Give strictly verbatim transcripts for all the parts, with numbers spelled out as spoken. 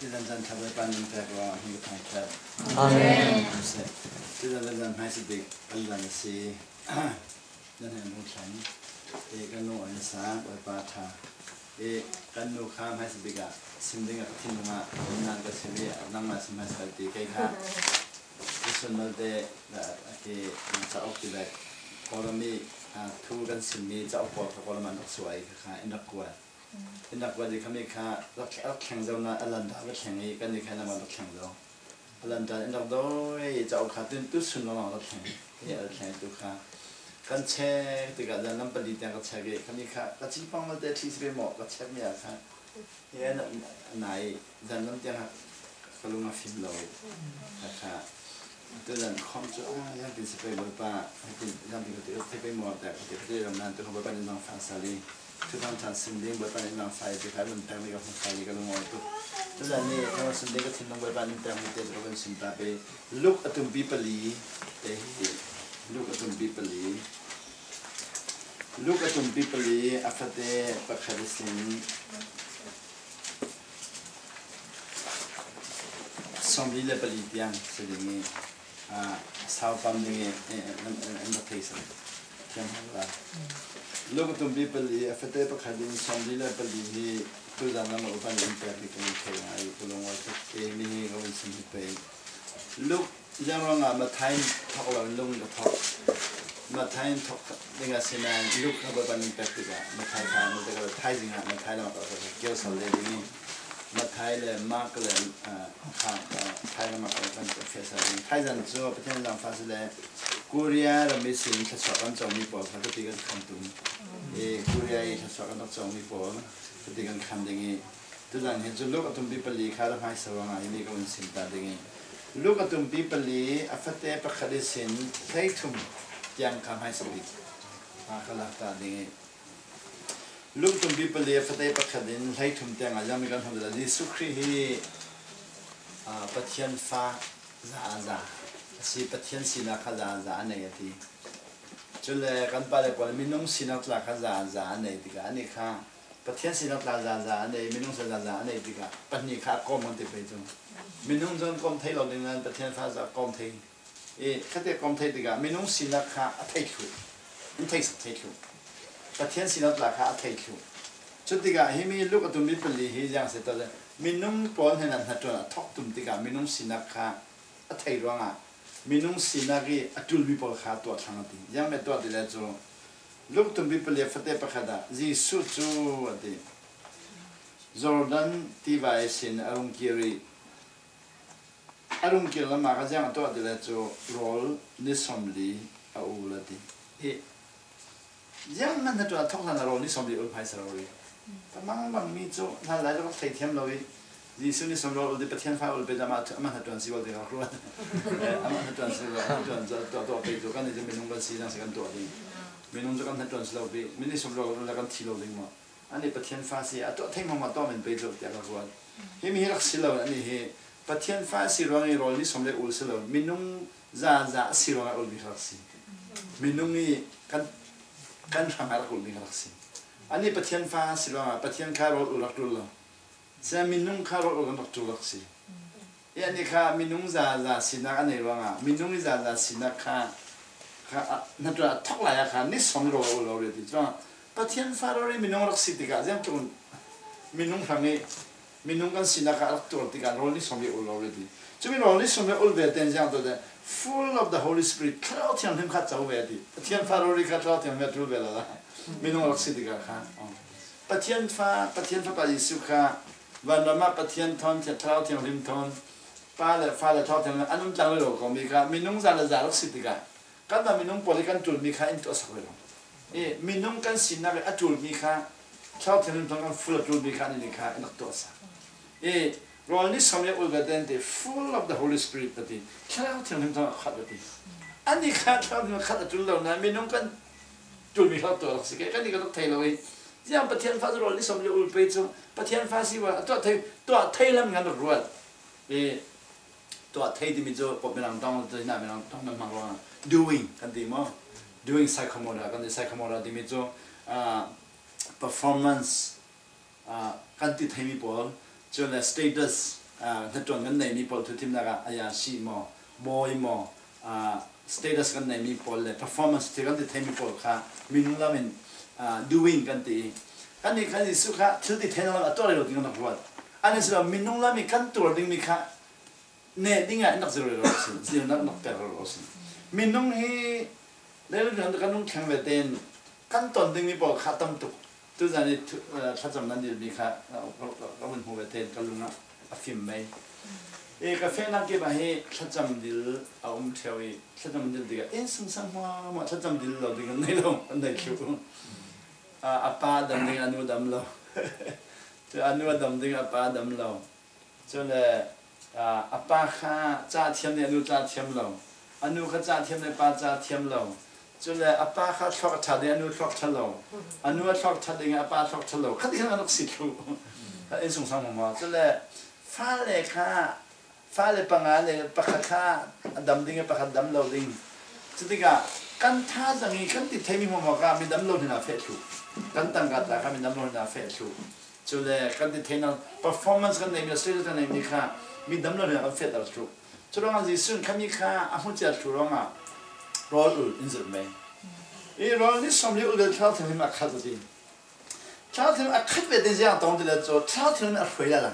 Zan zan tha Bawipa nih pek ruang hi ka thangthat. Amen. Zan zan zan hmaisa bik kan zan a si. Nan hen lungthleng. E, kan nu a na sa Bawipa tha. E, kan nu kha hmaisa bik ah sim ding ah ka thinlung ah nan ka sim i nangmah sim hmaisa ti kei kha. Tusun malte a ke cauk ti bek Kawlram i thu kan simmi cauk pawl kha Kawlram an rak suai kha in rak kuat. In rak kuat i khami kha rak thleng zo na a landa va thleng i kan i kha in rak thleng zo. A landa in rak dawi cauk kha tun tusun lo rak thleng i a thleng tu kha kan check tikah zan lam pali tiang ka check i khami kha ka ci pang malte thli si pei maw ka check mi a kha. Hi a na, na i zan lam tiang ah ka lung a fim lo. Kha kha. Tu zan khawm cu, ah, ziangtin si pei Bawipa, ziangtin ka ti, ka ti pei maw, tiah ka ti, ka ti ram nan tu kha Bawipa nih zang fa sal i. Thu thang chan sim ding Bawipa nih zang fa i ti kha, lun pek nih ka hmu fa i ka lung aw tu. Tu zan nih, ka sim ding ka thinlung Bawipa nih pek nih te, ka lun sim ta pei. Luk a tumpi pali, te hi. Luk a tumpi pali. Luk a tumpi pali, a fate pakhat a sin. Sawmli le pali tiang si ding i, ah, sau pam ding i, eh, eh, em, em, em, thei sa. Thiam hang la. Luk a tumpi pali, a fate pakhat in sawmli le pali hi tuzan lam a upan in pek hi kan thei ngai, ka lung a thak ke mi hi ka vun sim hi pei. Luk Ziang ruangah Matthai thawk lo in lung ka thawk. Matthai thawk ding a si nain Luk kha Bawipa nih pek tikah Matthai kha Matthai kha thaizing ah Matthai lam ah ka kir sal le ding i Matthai le Mark le, ah, kha, ah, Thai lam ah ka kan confess ding. Thaizan cu Pathian zang fa si le Korea ram i sin thluachuah kan cawmi pawl kha kati kan khan tum. I Korea i thluachuah kan rak cawmi pawl kati kan khan ding i Tuzan hi cu Luk a tumpi pali kha rak hmaisa ruangah himi ka vun sim ta ding i, Luk a tumpi pali a fate pakhat i sin hleithum tiang kha hmaisa bik kha lak ta ding i, Luk tumpi pali a fate pakhat in hleithum tiang ah ziangmi kan hmuh lai. Jesuh Khrih hi, aa, Pathian fa za a za a si, Pathian sinak kha za a za a nei a ti. Cule kan pale pawl minung sinak tla kha za a za a nei tikah anih kha Pathian sinak tla zaza a nei, minung sinak zaza a nei tikah pahnih kha a kawm kan ti pei cu. Minung cu an kawm thei lo ding nain Pathian fa cu a kawm thei. I, khate kawm thei tikah minung sinak kha a thei thluh, an theisak thei thluh. Pathian sinak tla kha a thei thluh. Cutikah himi Luk a tummi pali hi ziang si tawh le, minung pawl hnenah hnaṭuan a thawk tum tikah minung sinak kha a thei ruangah minung sinak i a ṭulmi pawl kha tuah thlang a ti. Ziangmi tuah ti le cu Luk tumpi pali a fate pakhat ah Jesuh cu a ti. Jordan tiva ihsin a rung kir i a rung kir lam ah kha ziang a tuah ti le cu rawl ni sawmli a ul a ti. I, ziang hmanh hnaṭuan a thawk hlan a rawl ni sawmli ul hmaisa lo rih. Ka mangbang mi cu hlan lai rak theithiam lo i, Jesuh ni sawmli ul ti Pathian fa ul pei dah amah, amah hnaṭuan si ul ti rak ruat. Amah hnaṭuan si ul, hnaṭuan cu tuah, tuah pei cu kan i cu minung kan si, ziang si kan tuah ding. Minung cu kan hnaṭuan si lo pi, mi ni sawmli ul kan thi lo ding maw? Anih Pathian fa si, a tuah thei hmangmah tuah men pei cu tiah rak ruat. Himi hi rak si lo, anih hi Pathian fa si ruang i rawl ni sawmli ul si lo, minung zaza a si ruangah ulmi kha rak si. Minung i kan, kan hrangah rak ulmi kha rak si. Anih Pathian fa si ruangah Pathian kha rawl ul rak ṭul lo. Sinain minung kha rawl ul kan rak ṭul rak si. I anih kha minung zaza sinak a nei ruangah minung i zaza sinak kha, kha a, hnaṭuan a thawk lai ah kha ni sawm rawl ul lo rih ti. Curuangah Pathian fa rawl i minung rak si tikah ziangtluk minung hrang i minung kan sinak kha a rak tuar tikah rawl ni sawm i ul lo rih ti. Cumi rawl ni sawm i ul ve tein ziangtluk te full of the Holy Spirit, Thlarau Thianghlim kha co ve ti. Pathian fa rawl i kha Thlarau Thianghlim a ṭul ve lo lai. Minung rak si tikah kha. Oh. Pathian fa, Pathian Fapa Jesuh kha vanram ah Pathian thawn, Thlarau Thianghlim thawn, Pa le Fa le Thlarau Thianghlim an um tlang lo ko mi kha minung za le za rak si tikah kanmah minung pawl i kan ṭulmi kha in tuahsak ve lo. I, minung kan sinak i a ṭulmi kha Thlarau Thianghlim thawn kan full a ṭulmi kha anih kha in rak tuahsak. I, rawl ni sawm le ul ve tein ti full of the Holy Spirit a ti. Thlarau Thianghlim thawn a khat a ti. Anih kha Thlarau Thianghlim khat a ṭul lo nain minung kan ṭulmi kha tuah rak si. Kei kan i ka rak thei lo i, ziang Pathian fa cu rawl ni sawm le ul pei cu Pathian fa si va a tuah thei, tuah thei lam ngan rak ruat. I, tuah thei timi cu Pawp Mirang tawng, cu hna Mirang tawng nan hmang ruangah doing kan ti maw? Doing psychomotor kan ti. Psychomotor timi cu, ah, performance, ah, kan ti theimi pawl, cun le status, Aa, hnaṭuan kan neimi pawl thu thimnak ah a yasi maw, bawi maw, aa, status kan neimi pawl le performance thil kan ti theimi pawl kha minung lamin, aa, doing kan ti i, kannih kha Jesuh kha thil ti theinak lam a tuah rero ding kan rak ruat. An si lo, minung lam i kan tuar dingmi kha neh dingah in rak zir rero a si, zirnak in rak pek rero a si. Minung hi leilung kan, kan rung thleng ve tein kan ton dingmi pawl kha tam tuk. Tuzan i thu, eh, thlacam nan dilmi kha, eh, ka, ka, ka vun hmu ve tein ka lungah a fim mei. Eh, ka fehnak kip ah hi thlacam dil a um ṭheo i, thlacam dil tikah innsungsang hmuahhmuah thlacam dil lo ding an nei lo, an nei thluh. Ah, a pa a dam ding, a nu a dam lo. Cu a nu a dam ding, a pa a dam lo. Cule, aa, a pa kha ca thiam le a nu ca thiam lo. A nu kha ca thiam le pa ca thiam lo. Cule a pa kha thluak ṭha ding, a nu thluak ṭha lo. A nu a thluak ṭha ding, a pa thluak ṭha lo. Kha ti khan an rak si thluh. Kha innsungsang hmuahhmuah. Cule fale kha, fale panga le pakhat kha a dam ding, pakhat dam lo ding. Cutikah kan thazaang i kan ti theimi hmuahhmuah kha mi dam lo hna feh thluh. Kan tangka tla kha mi dam lo hna feh thluh. Cule kan ti theinak performance kan neimi, status kan neimi kha mi dam lo hna kan fehter thluh. Curuangah Jesuh in khami kha a hmucia thluh ruangah rawl ul in zirh mei. I rawl ni sawmli ul ve Thlarau Thianghlim a khat a ti. Thlarau Thianghlim a khat ve tein ziang a tong ti le cu Thlarau Thianghlim a hruai lala.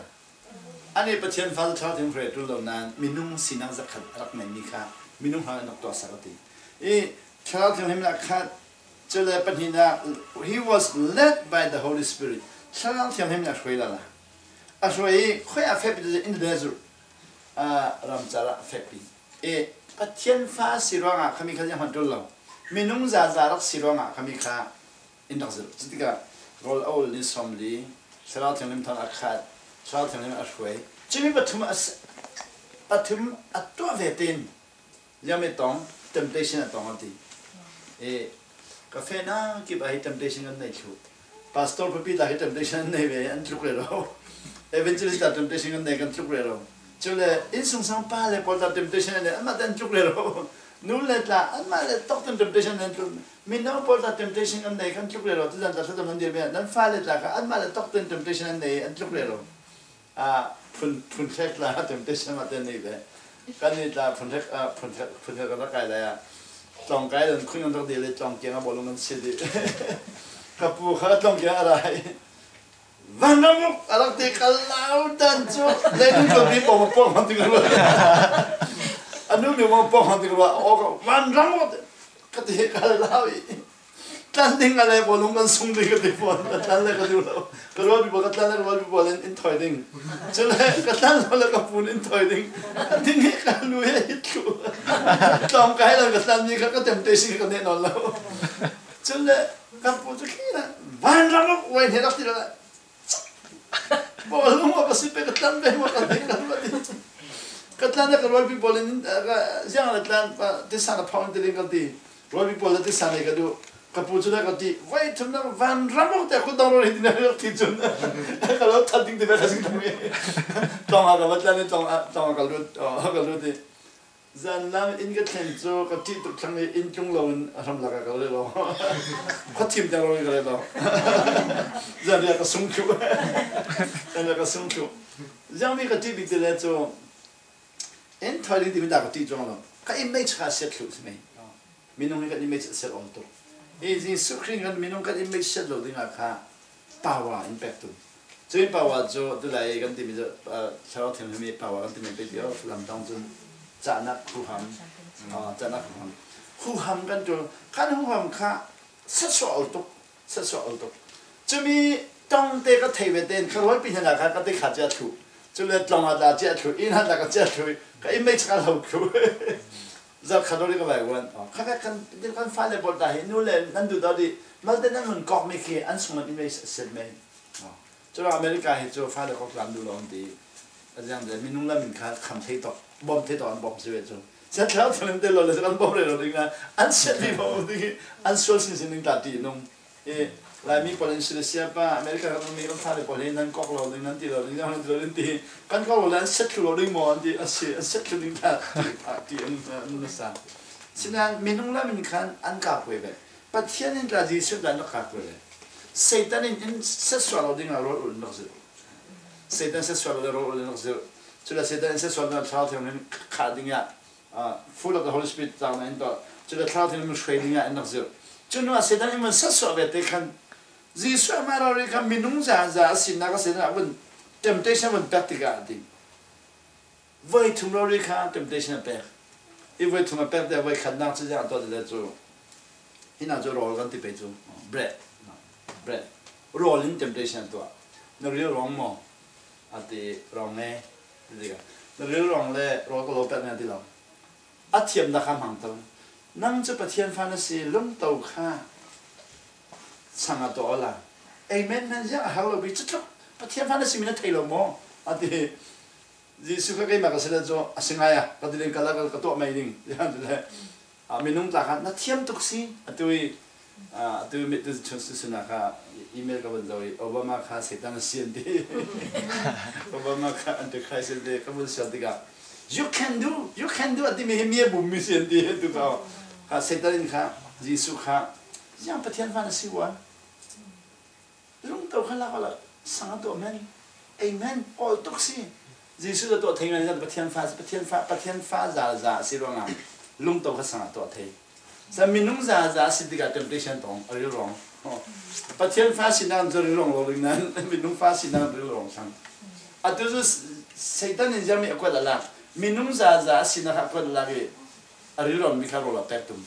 An i Pathian fa Thlarau Thianghlim hruai a ṭul lo nain minung sinak zakhat a rak neimi kha minung hna in rak tuahsak a ti. I Thlarau Thianghlim a khat, cule pahnihnak, he was led by the Holy Spirit. Thlarau Thianghlim nih a hruai lala. A hruai i khuai ah fehpi in the desert, ah, ramcar ah a fehpi. I Pathian fa si ruangah khami kha zianghman ṭul lo. Minung zaza rak si ruangah khami kha in rak zirh. Cutikah rawl a ul ni sawmli, Thlarau Thianghlim thawn a khat, Thlarau Thianghlim a hruai. Cumi pathum a si, pathum a tuah ve tein ziangmi tong, temptation a tong a ti. Eh, ka fehnak kip ah hi temptation kan nei thluh. Pastor papi ta hi temptation an nei ve, an tluk rero. Evangelist ta temptation kan nei, kan tluk rero. Cule innsungsang pa le pawl ta temptation an nei, anmah te an tluk rero. Nu le tla, anmah le tok ten temptation an tluk. Mino pawl ta temptation kan nei, kan tluk rero. Tuzan ta thlacam nan dir ve, nan fa le tla kha, anmah le tok ten temptation an nei, an tluk rero. Ah, phun, phun hrek tla temptation mah te nei ve. Kan ni tla phun hrek, ah, phun hrek, phun hrek kan rak kai lai ah. Tlawng kai lo in khun kan rak dil i tlawng kiang ah bawlung kan si dih. Ka pu kha tlawng kiang a ra i, "Vanram uk," a rak ti, ka lau dan cu. Leilung tlawmpi pawng pawng hmang ti ka ruah. A nu mi pawng pawng hmang ti ka ruah. Aw, ka, "Vanram uk," ka ti, ka lau i. Tlan ding a le bawlung kan sung ding ka ti fawn. Ka tlan le ka duh lo. Ka rualpi pawl, ka tlan le ka rualpi pawl in, in thawi ding. Cule ka tlan lo le ka pu in thawi ding. Ding hi ka lu he hi thluh. Tlawng kai lo ka tlan ding kha ka temptation ka neh nawn lo. Cule ka pu cu khi na, "Vanram uk," wai hne rak ti lo. Bawlung ah ka si pe, ka tlan ve maw, ka ti, ka ti. Ka tlan le ka rualpi pawl in, ka ziang le tlan, ka tisa na phawng ti ding ka ti. Rualpi pawl le tisa nei ka duh. Ka pu cu le ka ti, "Voi thum na vanram uk te khut dong rori," ti na rak ti cun. Ka lo that ding ti ve ka si dang i. Tlawng ah ka va tlan i tlawng ah, tlawng ah ka lut, oh, ka lut i. Zanlam in ka thlen cu ka ṭih tuk thlang i inn tlung loin a hramlak ah ka rel lo. Khuathim tiang rori ka rel lo. Zanriah ka sung thluh. Zanriah ka sung thluh. Ziangmi ka ṭih bik ti le cu in thawi ding timi dah ka ṭih cuang lo. Ka image kha a siat thluh si mei. Minung hi kan image a siat awk tuk. I Jesuh Khrih kan minung kan image siat lo dingah kha power in pek tuk. Cuih power cu tulai kan timi cu, ah, Thlarau Thianghlim i power kan timi pek tuk. Lamdang cun cahnak huham, ah, cahnak huham. Huham kan ṭul. Kan huham kha siatsuah awk tuk, siatsuah awk tuk. Cumi ṭong te ka thei ve tein ka rualpi hna kha ka ti kha cia thluh. Cule tlawng ah tla cia thluh, inn ah tla ka cia thluh. Ka image kha lo thluh. Zarh khat rori ka vai guan. Kha kan, kan fale pawl ta hi, nu le nan duh dawh dih, malte nan nun kawkmi khi an sung an imei set mei. Curuangah America hi cu fale kawk tla an duh lo an ti. A ziang te, minung lam in kha kham thei tawk, bawm thei tawk an bawm si ve cu. Sian thlau thil an tel lo le, an bawm rero ding ah, an siat mi bawm ding hi, an sual sinsin ding ta ti nung. I Laimi pawl in Celestia pa, America kan mi kan fale pawl hi nan kawk lo ding, nan ti lo ding, nan ti lo ding ti. Kan kawk lo le an set thlu lo ding maw an ti, a si, an set thlu ding ta, ti, a ti an, an nasa. Sinain minung lam in khan an kap ve ve. Pathian in tla Jesuh tla an rak kap ve ve. Satan in, in set sual lo ding a rawl ul in rak zirh. Satan set sual lo ding a rawl ul in rak zirh. Cule Satan in sasuahna Thlarau Thianghlim kha ding ah, ah, full of the Holy Spirit cang na in tuah. Cule Thlarau Thianghlim hruai ding ah in nak zir. Cun a Satan in man sasuah ve te khan Jesuh amah rori kha minung zaza a sinak a Satan a vun temptation a vun pek tikah a ding. Voi thum rori kha temptation a pek. I voi thum a pek te voi khatnak cu ziang a tuah ti le cu. Hinah cu rawl kan ti pei cu. Bread. Bread. Rawl in temptation a tuah. Na ril rawng maw? A ti rawng e. Ti tikah, na ril rawng le rawl ka lo pek ning a ti lo. A thiamnak kha hmang to. Nang cu Pathian fa na si, lungto kha sang a tuah awla. Amen hmanh ziang a hau lo bik cu tluk. Pathian fa na si mi na thei lo maw? A ti. Jesuh kha keimah ka si le cu a si ngai a, ka ti len ka lak ka tuah mai ding. Ziang ti le, a minung tla kha na thiam tuk si, a tu i, a tu i mit tu chun si suna kha email ka van zo i, Obama kha Satan a si an ti. Obama kha Antichrist an ti, ka vun sial tikah, "You can do, you can do," a ti mi hi mi a bum mi si an ti, tu ka. Kha Satan in kha, Jesuh kha, ziang Pathian fa na si wan. Lungto kha lak awla sang a tuah men. Amen. Awl tuk si. Jesuh a tuah thei ngai, Pathian fa, Pathian fa, Pathian fa za za a si ruangah lungto kha sang a tuah thei. Sa minung za za a si tikah temptation tong a ril rawng. Oh. Pathian fa sinak cu ril rawng lo ling nan, minung fa sinak ril rawng sang. Atu cu Satan in ziangmi a kuat a lak, minung za za a sinak a kuat a lak i a ril rawng mi kha rawl a pek tum.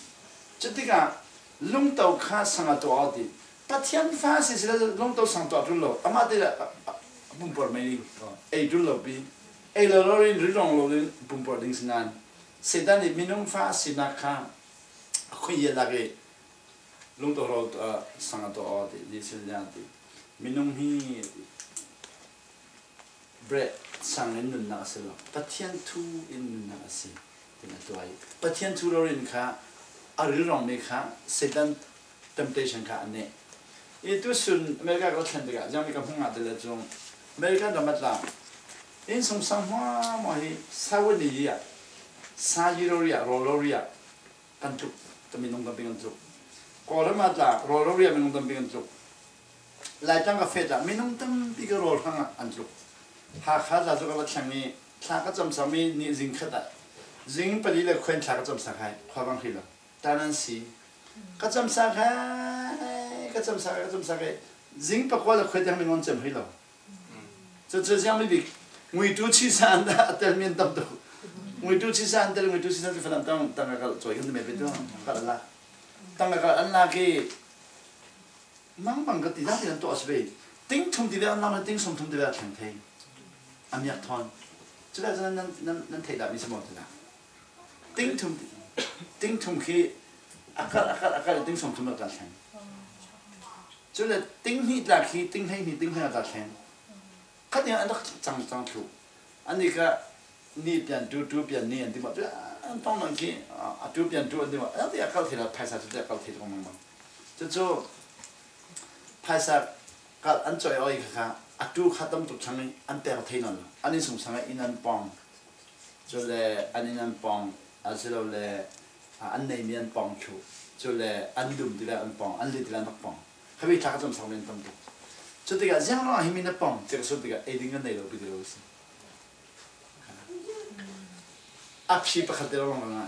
Cutikah lungto kha sang a tuah aw ti. Pathian fa si si le lungto sang tuah ṭul lo. Amah te le a, a, a pumpuar mai ding. Ei ṭul lo pi. Ei lo lo in rilrawng lo in pumpuar ding si nan. Satan nih minung fa sinak kha a khui lak i lungto lo, a, sang a tuah aw ti. Jesuh nih a ti. Minung hi bread sang in nunnak a si lo, Pathian thu in nunnak a si, tin a tuah i, Pathian thu rori in kha a rilrawngmi kha Satan temptation kha a neh. I tu sun America ka thlen tikah, ziangmi ka hmuh ngah ti le cung, America ram a tla, innsungsang hmuahhmuah hi sa vun i ah, sa yi rori ah, rawl rori ah, kan tluk, ka minung tampi kan tluk. Kawlram ah tla, rawl rori ah minung tampi kan tluk. Laitlang ka feh tla, minung tampi ka rawl hrangah an tluk. Hakha tla cu ka va thleng i, thla ka camsakmi nih zing khat ah, zing pali le khuain thla ka camsak hai, khuavang hrih lo. Tan an si. Ka camsak hai, ka camsak hai, ka camsak hai. Zing pakua le khuai tiang minung an cem hrih lo. Cucu ziangmi bik, nguitu chisa an dah a telmi an tam tuk. Nguitu chisa an tel, nguitu chisa cu falam tang, tangka kal cuai kan ti mepit tu, kal an lak. Tangka kal an lak i, mangmang ka ti, zang ti nan tuah a si ve. Ting thum ti ve an lak, ting sawm thum ti ve a thleng thei. A miak thawn. Culah cu nan, nan, nan theih dahmi si maw culah. Ting thum, ting thum khi a kal, a kal, a kal, ting sawm thum lo ta thleng. Cule ting hnih tla khi, ting hleihnih, ting hleihnih ta thleng. Khat nih an rak cang, cang thluh. An nih kha ni pian tu, tu pian ni an ti maw. Cule an tong nang khi, a, a tu pian tu an ti maw. An ti a kal thei lo, phaisa cu ti a kal thei tuk mangmang. Cucu phaisa kal an cuai aw i kha, kha, a tu kha tam tuk thlang i an pek thei nawn lo. An innsungsang i inn an pawng. Cule an inn an pawng, asilole, a, an neimi an pawng thluh. Cule an dum ti le an pawng, an li ti le an rak pawng. Khavi thla ka camsakmi an tam tuk. Cutikah ziang ruangah himi na pawng, tiah ka sut tikah ei ding kan nei lo pi ti lo a si. A phi pakhat te lo ruangah.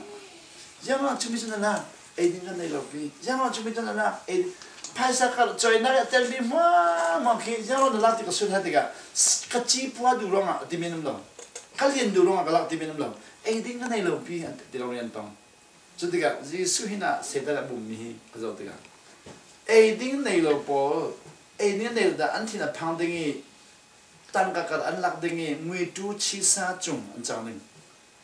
Ziang ruangah cumi cu na lak, ei ding kan nei lo pi. Ziang ruangah cumi cu na lak, ei ding. Phaisa kal cuainak a telmi hmuahhmuah khi ziang ruangah na lak ti ka sut hna tikah, ka ci pua duh ruangah a timi an um lo. Ka lian duh ruangah ka lak timi an um lo. Ei ding ka nei lo pi, an ti lo rian tong. Cutikah Jesuh hin ah Satan a bummi hi ka zoh tikah, ei ding nei lo pawl, ei ding a nei lo dah an thin a phang ding i, tangka kal an lak ding i, nguitu chisa cung an cang ding.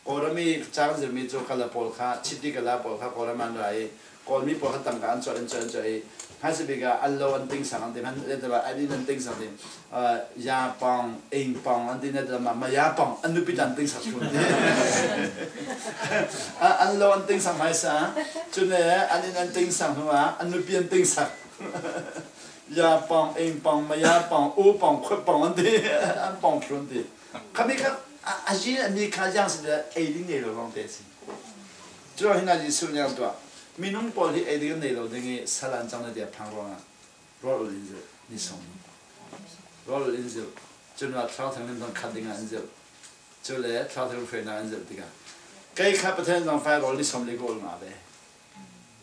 Kawlram i cang zirmi cu kala pawl kha, chiti kala pawl kha Kawlram an ra i, Kawlmi pawl kha tangka an cuah, an cuah, an cuah i, hmaisa bik ah an lo an tingsang an ti, hman le taba an inn an tingsang ti, ah, ya pawng, ing pawng an ti, na taba ma ya pawng, an nupi tla an tingsak thum an ti. Ah, an lo an tingsang hmaisa, cun an inn an tingsang hnu ah an nupi an tingsak. Ya pawng, ing pawng, ma ya pawng, u pawng, khuat pawng an ti, an pawng thum an ti. Khami kha a, a zin a mi kha ziang si le ei ding nei lo lawngte a si. Curuang hin ah Jesuh nih a tuah, minung pawl hi ei ding an nei lo ding i sal an cang na ti a phang ruangah rawl ul in zilh, ni sawm. Rawl ul in zilh. Cun ah Thlarau Thianghlim tong khat dingah an zilh. Cule Thlarau Thianghlim hruaina in zirh tikah kei kha Pathian zaangfah rawl ni sawmli ka ul ngah ve.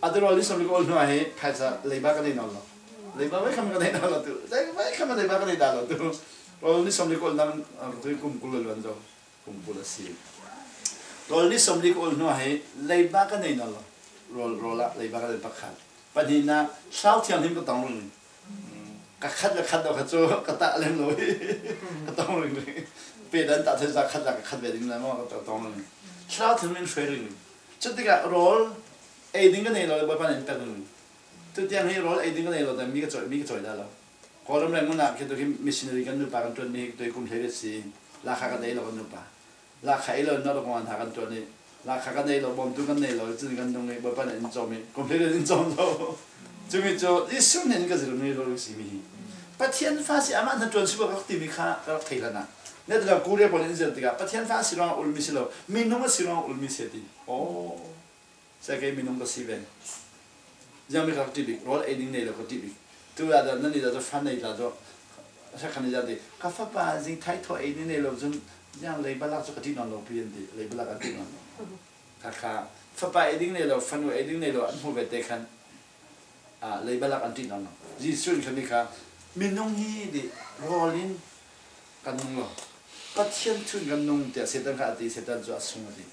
A ti rawl ni sawmli ka ul hnuah hi phaisa leiba ka nei nawn lo. Leiba vei kham ka nei nawn lo tu. Vei kham leiba ka nei nawn lo tu. Rawl ni sawmli ka ul nang, ah, tu kum kul luan zo. Kum kul a si. Rawl ni sawmli ka ul hnuah hi leiba ka nei nawn lo. Rawl, rawl ah leiba ka nei pakhat. Pahnihna Thlarau Thianghlim ka tong ringring. Ka khat le khat lo kha cu ka tah lem lo hi. Ka tong ringring. Pedan tah thei za khat za ka khat ve ding lai maw ka tong ringring. Thlarau Thianghlim in hruai ringring. Cutikah rawl ei ding ka nei lo le Bawipa nih in pek ringring. Tutiang hi rawl ei ding ka nei lo te mi ka cawi, mi ka cawi dah lo. Kawlram reng ngun ah khi tu khi missionary kan nupa kan ṭuanmi hi tu kum hleiriat si. Lakha kan ei lo kan nupa. Lakha ei lo in North Kawng ah hna kan ṭuan i, lakha kan ei lo, bawmtu kan nei lo, cun kan nung i, Bawipa nih in cawm i, kum hleiriat in cawm lo. Cumi cu Jesuh nih in ka zirhmi rawl ka simi hi. Pathian fa si, amah hnaṭuan si ko ka rak timi kha ka rak thei hlan ah. Nih tu Korea pawl in in zirh tikah, Pathian fa a si ruangah ulmi si lo, minung a si ruangah ulmi si a ti. Aw. Sia kei minung ka si ve. Ziangmi kha ka ṭih bik, rawl ei ding nei lo ka ṭih bik. Tu ah dah nan i dah tu fan nei tla tu. Sia khan i dah ti. Ka fapa zing thai thaw ei ding nei lo cun ziang leiba lak cu ka ṭih nawn lo pi an ti. Leiba lak ka ṭih nawn lo. Kha kha fapa ei ding nei lo, fanu ei ding nei lo, an hmu ve te khan. Ah, leiba lak an ṭih nawn lo. Jesuh in kha mi kha minung hi ti rawl in kan nung lo. Pathian thu in kan nung tiah Satan kha a ti, Satan cu a sung a ti.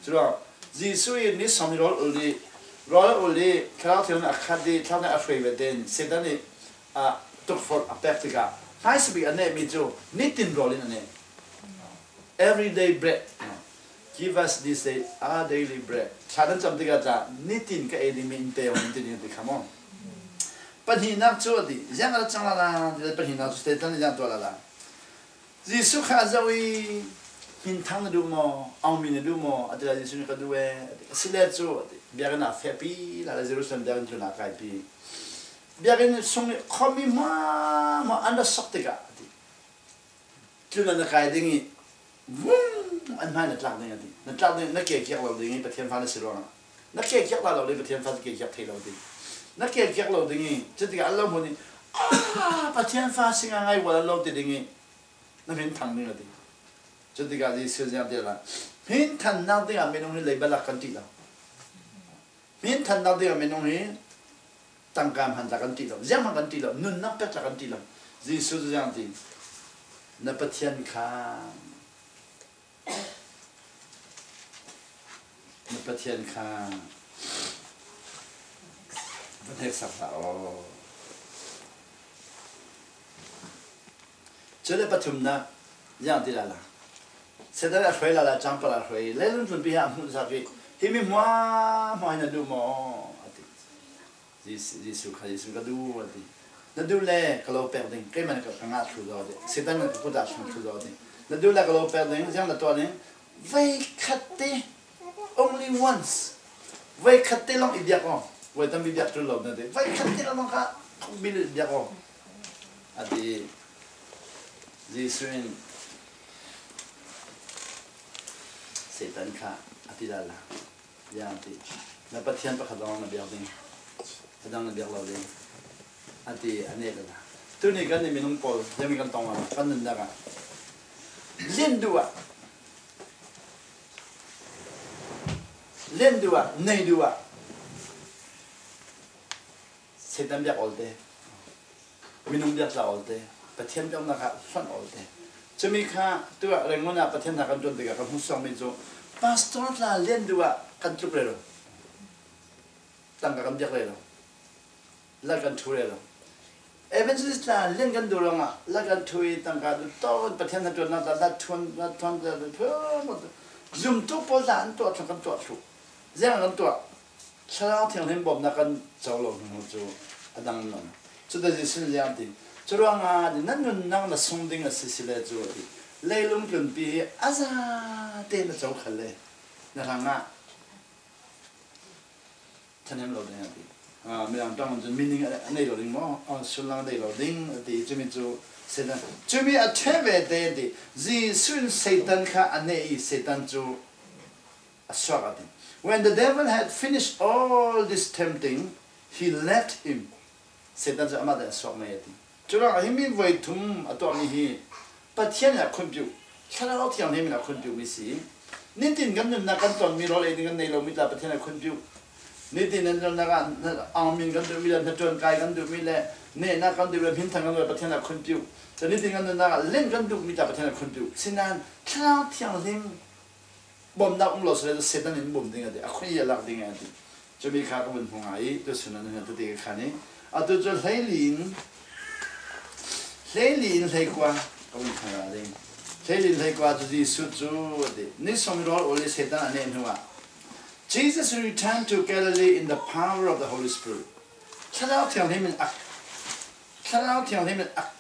Curuang Jesuh in ni sawm rawl ul i, rawl a ul i, Thlarau Thianghlim a khat i, Thlarau Thianghlim a hruai ve tein Satan nih, ah, tukforh a pek tikah hmaisabik a nehmi cu nitin rawl in a neh. Everyday bread. Give us this day our daily bread. Thla nan cam tikah tla, nitin ka ei dingmi in pe aw, nitin in ti kha maw? Pahnihnak cu a ti, ziang a rak cang lala, ti le pahnihnak cu Satan nih ziang tuah lala. Jesuh kha a zoh i, hminthang na duh maw, aungmi na duh maw? A ti le Jesuh nih ka duh e, a ti. A si le cu, a ti. Biakinn ah fehpi lala, Jerusalem biakinn tlun ah kaipi. Biakinn sung i khuami hmuahhmuah an rak sok tikah, a ti. Tlun ah na kai ding i, vung, an hmai na tlak ding a ti. Na tlak ding, na ke kiak lo ding i, Pathian fa na si ruangah. Na ke kiak lai lo ding, Pathian fa ke kiak thei lo ding. Na ke kiak lo ding i, cutikah an lo hmun i, "Ah, Pathian fa si ngaingai ual an lo ti ding i, na hmin thang ding," a ti. Cutikah Jesuh ziang ti lai. Hmin thannak dingah minung hi leiba lak kan ṭih lo. Hmin thannak dingah minung hi tangka hman tla kan ṭih lo, zianghman kan ṭih lo, nunnak pek tla kan ṭih lo. Jesuh cu ziang ti, na Pathian kha, na Pathian kha va hneksak hlah aw. Cule pathumnak, ziang ti lala. Satan a hruai lala, cangpar a hruai. Leilung tlunpi hi a hmuhsak i, "Himi hmuahhmuah hi na duh maw?" a ti. Jesuh, Jesuh kha, Jesuh ka duh, a ti. "Na duh le ka lo pek ding, keimah ka, ka ngah thlu zaw ding. Satan ka kut ah thlang thlu zaw ding. Na duh le ka lo pek ding, ziang na tuah ding." Voikhat te, only once. Voikhat te lawng i biak aw. Voi tampi biak ṭul lo na ti. Voikhat te lawng kha, bil i biak aw. A ti. Jesuh in Satan kha a ti lala. Ziang a ti. Na Pathian pakhat lawng na biak ding. A dang na biak lo ding. A ti, a nek a la. Tuni kan i minung pawl, ziangmi kan tong lala, kan nunnak ah. Lian duh ah. Lian duh ah, nei duh ah. Satan biak awlte. Minung biak tla awlte. Pathian biaknak ah hlonh awlte. Cumi kha, tu ah reng ngun ah Pathian hna kan ṭuan tikah kan hmuhsuakmi cu pastor tla lian duh ah kan tluk rero. Tangka kan biak rero. Lal kan ṭhu rero. Evangelist tla lian kan duh ruangah lal kan ṭhu i tangka duh tawn Pathian hnaṭuannak tla, lal ṭhuan, lal ṭhuan tla, zumtu pawl tla an tuah thluh, kan tuah thluh. Ziang kan tuah. Thlarau Thianghlim bawmhnak kan co lo hnu cu a dang lo. Cuti Jesuh nih ziang a ti. Curuangah nan nunnak na sung ding a si si le cu a ti. Leilung tlunpi hi a zate na co khal le na hrangah thanem lo ding a ti. Ah, Mirang ṭawng cun meaning a nei lo ding maw? Ah, sullam a nei lo ding a ti. Cumi cu Satan. Cumi a ṭheh ve te a ti. Jesuh in Satan kha a neh i Satan cu a suak a ti. When the devil had finished all this tempting, he left him. Satan cu amah te a suak mai a ti. Curuangah himi voi thum a tuahmi hi Pathian nih a khunpiuh. Thlarau Thianghlim in a khunpiu mi si. Nitin kan nunnak kan ton mi rawl ei ding kan nei lo mi tla Pathian a khunpiu. Nitin kan nunnak ah na, ang min kan duh mi le, na ṭuan kai kan duh mi le, nehnak kan duh mi le, hminthang kan duh le Pathian a khunpiu. Cun nitin kan nunnak ah len kan duh mi tla Pathian a khunpiu. Sinain Thlarau Thianghlim bawmhnak um lo si le Satan in bawm ding a ti, a khun i a lak ding a ti. Cumi kha ka vun hmu ngai i, tu sun an hna tete ka khan i. Atu cu hleili in, hleili in hleikua ka vun hmu ngai ding. Hleili in hleikua cu Jesuh cu a ti. Ni sawm rawl ul i Satan a neh hnu ah, Jesus returned to Galilee in the power of the Holy Spirit. Thlarau Thianghlim in ak, Thlarau Thianghlim in ak,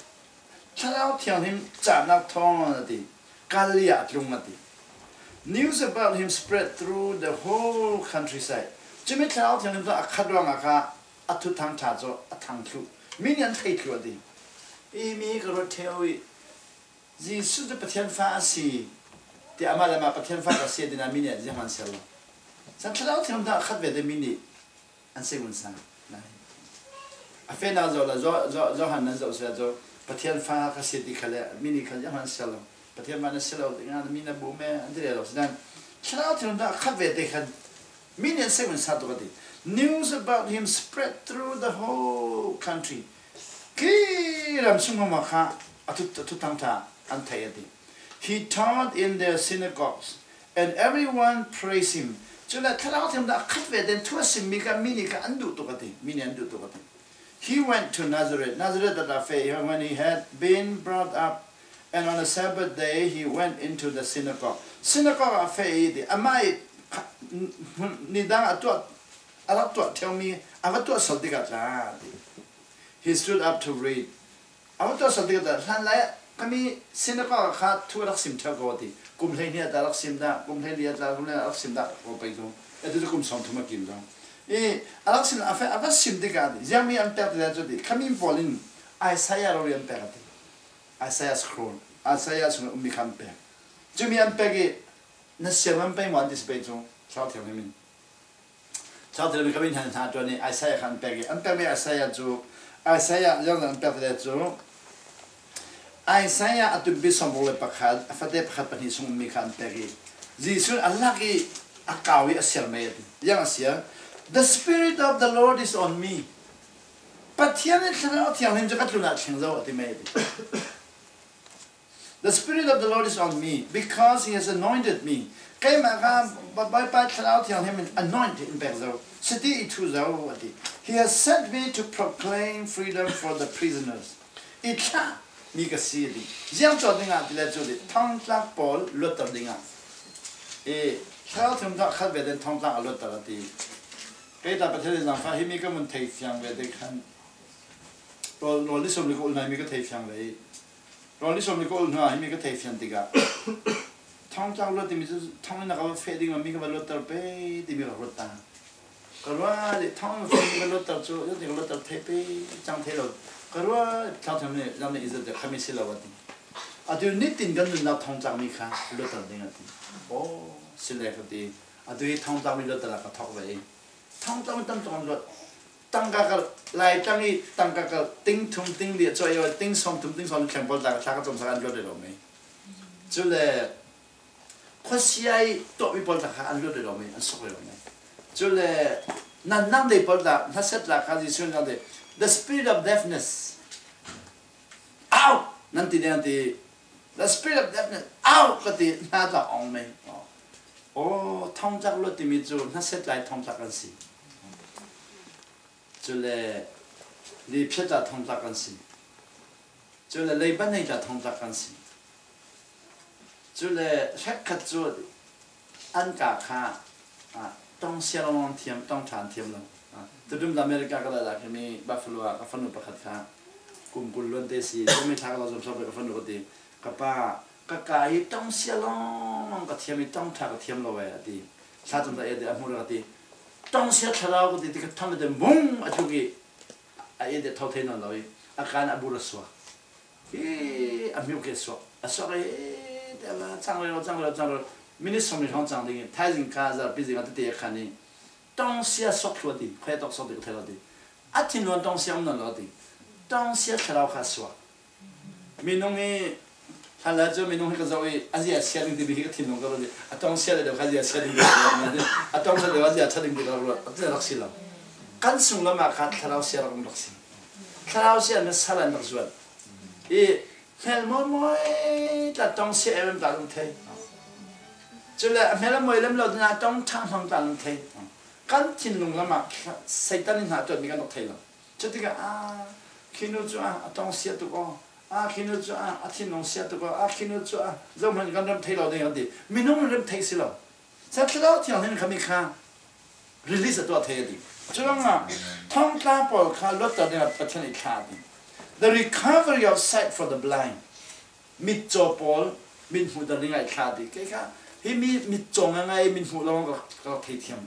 Thlarau Thianghlim cahnak thawn a ti, Galilee ah a tlung a ti. News about him spread through the whole countryside. Cumi Thlarau Thianghlim thawn a khat ruangah kha a thuthang ṭha cu a thang thluh. Mi nih an thei thluh a ti. I mi ka ruat ṭheu i Jesuh cu Pathian fa a si, tiah amah le amah Pathian fa ka si a ti nain mi nih an zianghman siar lo. Cun Thlarau Thianghlim thawn a khat ve te mi nih an si ngun sa. A fehnak zoh le Zo-, Zo-, Johan nan zoh si cu Pathian fa ka si ti kha le mi nih khan zianghman siar lo. Pathian fa na si lo, ti ngan mi na bu me, an ti rero. Sinain Thlarau Thianghlim thawn a khat ve te khan mi nih an si ngun sa tuk a ti. News about him spread through the whole country. Khi ram sung hmanh kha a thu, a thuthang ṭha an theih a ti. He taught in their synagogues, and everyone praised him. Cule Thlarau Thianghlim thawn a khat ve tein thu a simmi kha mi nih kha an duh tuk a ti, mi nih an duh tuk a ti. He went to Nazareth. Nazareth ah a feh i, when he had been brought up, and on the Sabbath day he went into the synagogue. Synagogue ah a feh i ti, amah i kha-, nidang a tuah, a rak tuah ṭheumi a va tuah sal tikah tla a ti. He stood up to read. A va tuah sal tikah tla, hlanlai ah kha mi synagogue ah kha thu a rak sim ṭheu ko a ti. Kum hleihnih ah tla a rak sim dah, kum hleili ah tla, kum hleili ah a rak sim dah ko pei cu. Atu cu kum sawmthum a kim zong. I, a rak sim, a fa-, a va sim tikah a ti. Ziangmi an pek ti cu ti. Kha mi pawl in Isaiah rori an pek a ti. Isaiah scroll. Isaiah sung ummi kha an pek. Cumi an pek i, na sianginn pei maw an ti si pei cu. Thlarau Thianghlim in. Thlarau Thianghlim in kha mi hna hna ṭuan i Isaiah kha an pek i, an pekmi Isaiah cu, Isaiah ziangzan an pek te cu, Isaiah a tumpi sawmruk le pakhat, a fate pakhat pahnih sung ummi kha an pek i, Jesuh in a lak i a kau i a siar mei a ti. Ziang a siar? The Spirit of the Lord is on me. Pathian in Thlarau Thianghlim cu ka tlunah a thleng zo a ti mei a ti. The Spirit of the Lord is on me, because he has anointed me. Keimah kha Ba-, Bawipa Thlarau Thianghlim in anoint in pek zo, siti i thu zo a ti. He has sent me to proclaim freedom for the prisoners. I thlah mi ka si a ti. Ziang cawk dingah ti le cu ti, thongtlak pawl luatter dingah. I Thlarau Thianghlim thawn khat ve tein thongtlak a luatter a ti. Kei ta Pathian in zangfah himi ka vun thei fiang ve te khan, rawl, rawl ni sawm le ka ul hna himi ka thei fiang ve i. Rawl ni sawm le ka ul hna himi ka thei fian tikah, thongtlak luat timi cu thong in a ka va feh ding lo, mi ka va luatter pei timi ka ruat ta. Ka ruat i thong in a feh mi ka luatter cu, ka luatter thei pei cang thei lo. Ka ruat i Thlarau Thianghlim nih, lam nih i zat khami si lo a ti. Atu nitin kan nunnak thongtlak mi kha luatter ding a ti. Aw, si le ka ti. Atu hi thongtlak mi luatter ah ka thawk ve i. Thongtlak mi tam tuk an luat. Tangka kal, Laitlang i tangka kal, ting thum, ting li, cuai, ting sawm thum, ting sawm thum pawl tla kha thla ka cawmsak an luat rero mei. Cule khuasia i tuahmi pawl tla kha an luat rero mei, an suk rero mei. Cule nan nang dei pawl tla, hnaset tla kha Jesuh nan dei, the spirit of deafness, out! Nan ti ding an ti, the spirit of deafness, out! Ka ti, hna tla ong mei. Aw, thongtlak luat timi cu hnaset lai thongtlak kan si. Cule liphiat tla thongtlak kan si. Cule leiban nei tla thongtlak kan si. Cule hrekkhat cu an ka kha, ah, tongsia lawng thiam, tongṭha an thiam lo. Ah, tutum America ka la khi mi Buffalo ah ka fanu pakhat kha kum kul luan te si, cumi thla ka lo zom sawk ka fanu ka ti. Ka pa, ka ka hi tongsia lawng ka thiam i tongṭha ka thiam lo e, a ti. Thla cam ta e ti a hmur ka ti. Tongsia thlarau ka ti, ti ka thang te bung a tluk i a e ti tho thei nawn lo i a kan a bur a suak. Hi a hmiuk hi a suak. A suak i ti a cang rero, cang rero, cang rero. Minute sawm ni hrawng cang ding i thaizing kha zarpi zing a tete a khan i tongsia suak thlu a ti, khuai tawk suak ti ka thei lo ti. A thinlung tongsia um nawn lo ti. Tongsia thlarau kha suak. Minung i Hala cu minung hi ka zoh i, a zia sia ding timi hi ka thinlung ka ruat i, a tong sia le deuh kha a zia sia ding ti ka ruat, a tong sia deuh a zia ṭha ding ti ka ruat, a ti rak si lo. Kan sunglam ah kha thlarau sia rak um rak si. Thlarau sia na sal an rak zuat. I hmel mawi mawi tla tong sia em em tla um thei. Cule a hmel a mawi lem lo ding a tong ṭha hmang tla um thei. Kan thinlung lam ah Satan in hna tuat mi kan rak thei lo. Cutikah, a, khi nu cu, a, a tong sia tuk aw. A, khi nu cu, a, a thinlung sia tuk aw. A, khi nu cu, a, zohhmanh kan rem thei lo ding a ti. Minung in rem thei si lo. Sa thlarau thianghlim khami kha release a tuah thei a ti. Cu ruangah thongtla pawl kha luatter dingah Pathian i thlah a ti. The recovery of sight for the blind. Mitcaw pawl, mithmuhter dingah i thlah ti. Kei kha, hi mi mitcaw ngaingai, mithmuh lawng ka, ka theithiam.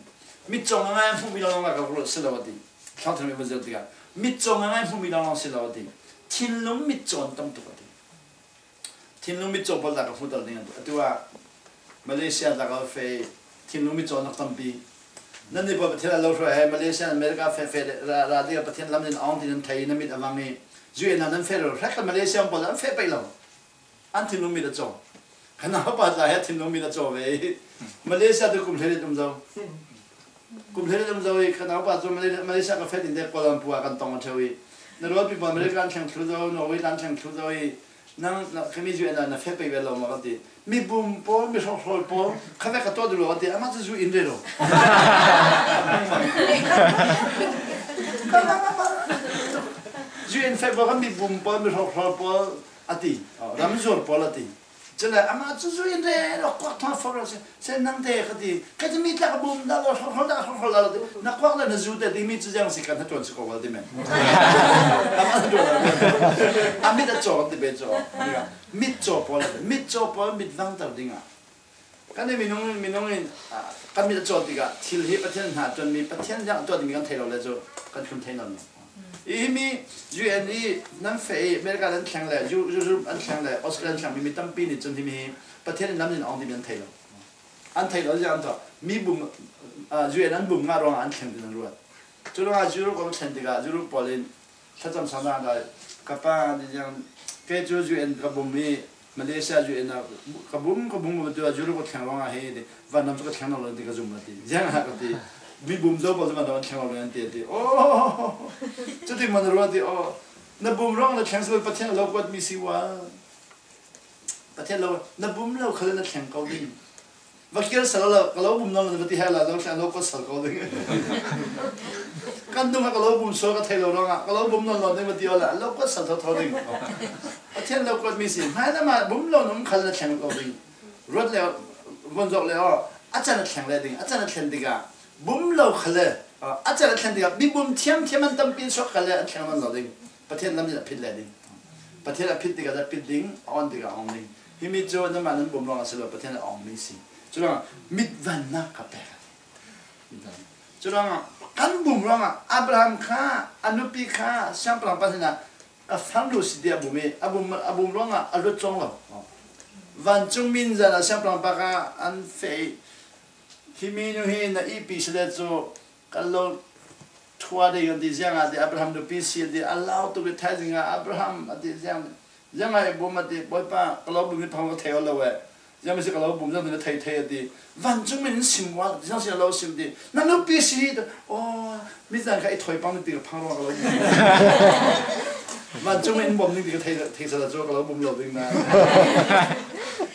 Mitcaw ngaingai hmuhmi lawng ka ruat si lo a ti. Thawngthar mi va zir tikah, mitcaw ngaingai hmuhmi lawng si lo a ti. Thinlung mitcaw an tam tuk a ti. Thinlung mitcaw pawl ta ka hmuhter ding a ti. Atu ah, Malaysia ta ka feh, thinlung mitcaw nak tampi. Nan ni pawl Pathian a lo hruai hai, Malaysia, America feh feh ra, ra ding a Pathian lam nin awng ti nan thei, na mit a vang i. U N a nan feh lo, hrekal Malaysia pawl an feh pei lo. An thinlung mit a caw. Ka naupa tla he thinlung mit a caw ve. Malaysia tu kum hleiriat um zo. Kum hleiriat um zo i, ka naupa cu Malaysia, Malaysia ka feh ding te Kuala Lumpur ah kan tong a ṭheu i. Na rualpi pawl America an thleng thlu zo, Norway an thleng thlu zo i. Nang, na, khami U N a na feh pei ve lo ma ka ti. Mi bum pawl, mi hrawhrawl pawl, kha ve ka tuah duh lo a ti. Amah cu zu in rero. U N feh pawl kha mi bum pawl, mi hrawhrawl pawl a ti. Ramzuar pawl a ti. Cule amah cu zu in rero, kuak thawng fok lo si. Se nang te ka ti. Ka ti mi tla ka bum dah lo, hrawhrawl dah, hrawhrawl dah lo ti. Na kuak le na zu te ti mi cu ziang si kan hna tuan si ko bal ti men. Amah hna tuan lo. A mit a caw ti be caw. Mit caw pawl, mit caw pawl, mit vangter dingah. Kan i minung, minung in, ah, kan mit a caw tikah thil hi Pathian hna tuanmi, Pathian ziang a tuah dingmi kan thei lo le cu kan hlun thei nawn lo. I himi U N i nan feh i America an thleng le, Eu-, Europe an thleng le, Australia an thlengmi mi tampi nih cun himi hi Pathian in lam nin awng dingmi an thei lo. An thei lo ziah an tuah. Mi bum, ah, U N an bum ngah ruangah an thleng ding an ruat. Cu ruangah Europe an thlen tikah Europe pawl in thlacam sang dang ah ka pa nih ziang, kei cu U N ka bum i Malaysia U N ah ka bum, ka bum, bum tu ah Europe ka thleng ruangah hi ti, van lam cu ka thleng lo ti ka zum ti. Ziang ah ka ti. Mi bum zo pawl cu van lam an thleng lo an ti, ti. Oh, cuti man ruat ti. Oh, na bum ruang na thleng si lo, Pathian a lo kuat mi si wa. Pathian lo, na bum lo khal na thleng ko ding. Va kir sal lo, ka lo bum nawn lo, va ti hai la, lo thleng lo kuat sal ko ding. Kan dung ka lo bum sual ka thei lo ruangah, ka lo bum nawn lo ding, va ti awla, lo kuat sal thotho ding. Pathian lo kuat mi si, hmai lam ah bum lo num khal na thleng ko ding. Ruat le, von zok le aw, a can a thleng le ding, a can a thlen tikah, bum lo khal le, a can a thlen tikah, mi bum thiam thiam an tampi in suak khal le an thleng nawn lo ding. Pathian lam in a phit le ding. Pathian a phit tikah a pit ding, a on tikah a on ding. Himi cu nanmah nan bawm ruang a si lo, Pathian a awngmi si. Curuangah mitvannak ka pek a si. Curuangah kan bum ruangah Abraham kha, a nupi kha, siangpahrang pa sinah ka fang lu si tiah a bum i, a bum, a bum ruangah a luat cawng lo. Vancung min zan a siangpahrang pa kha an feh i, himi nu hi na ihpi si le cu, kan lo ṭhua ding an ti, ziangah ti Abraham nupi si an ti, a lau tuk i thaizing ah Abraham a ti, ziang, ziangah i bum a ti, Bawipa, ka lo bum hi phang ka thei aw lo eh. Ziang mi si ka lo bum, ziang ti na thei thei a ti. Vancung min in sim ual, ziang si na lo sim ti. Na nupi si hi, aw, mi zan kha i thawi pang ti ka phang ruang ka lo bum. Vancung min in bawm ding ti ka thei, thei sa la cu ka lo bum lo ding na.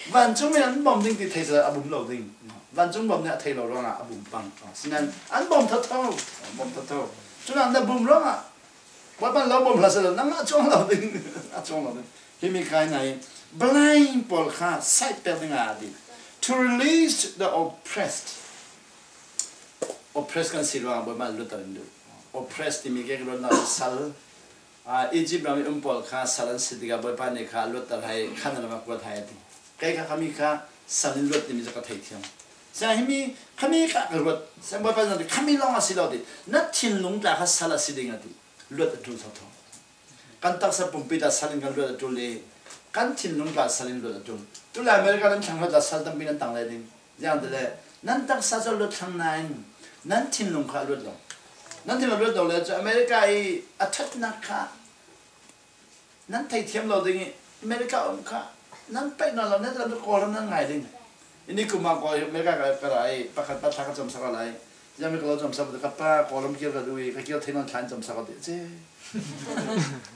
Vancung min in bawm ding ti thei sa la a bum lo ding. Vancung bawm nih a thei lo ruangah a bum pang. Sinain an bawm thotho, an bawm thotho. Cun an bum ruangah Bawipa lo bawm hlah seh lo, nang a cuang lo ding, a cuang lo ding. Himi kai nai blind pawl kha sight pek ding a ti. To release the oppressed. Oppressed kan si ruangah Bawipa luatter in duh. Oppressed timi ke ka ruatnak sal. Ah, Egypt ram i um pawl kha sal an si tikah Bawipa nih kha luatter hai, khan lam ah kuat hai a ti. Kei kha khami kha sal in luat timi cu ka thei thiam. Sia himi khami kha ka ruat. Sia Bawipa zong ti khami lawng a si lo ti. Na thinlung tla kha sal a si ding a ti. Luat a ṭul thotho. Kan taksa pumpi tla sal in kan luat a ṭul i kan thinlung tla sal in luat a ṭul. Tulai America nan thlang hnuah tla sal tampi nan tang le ding. Ziang ti le, nan taksa cu luat thlang nain nan thinlung kha a luat lo. Nan thinlung luat lo le cu America i a ṭhatnak kha nan thei thiam lo ding i America um kha Nan paih nawn lo, Netherlands tu Kawlram nan ngai ding. Ini kum ah Kawl, America ka, ka ra i, pakhat pa thla ka camsak a lai. Ziang mi ka lo camsak, ka pa Kawlram kir ka duh i, ka kir thei nawn thla in camsak a ti. Che.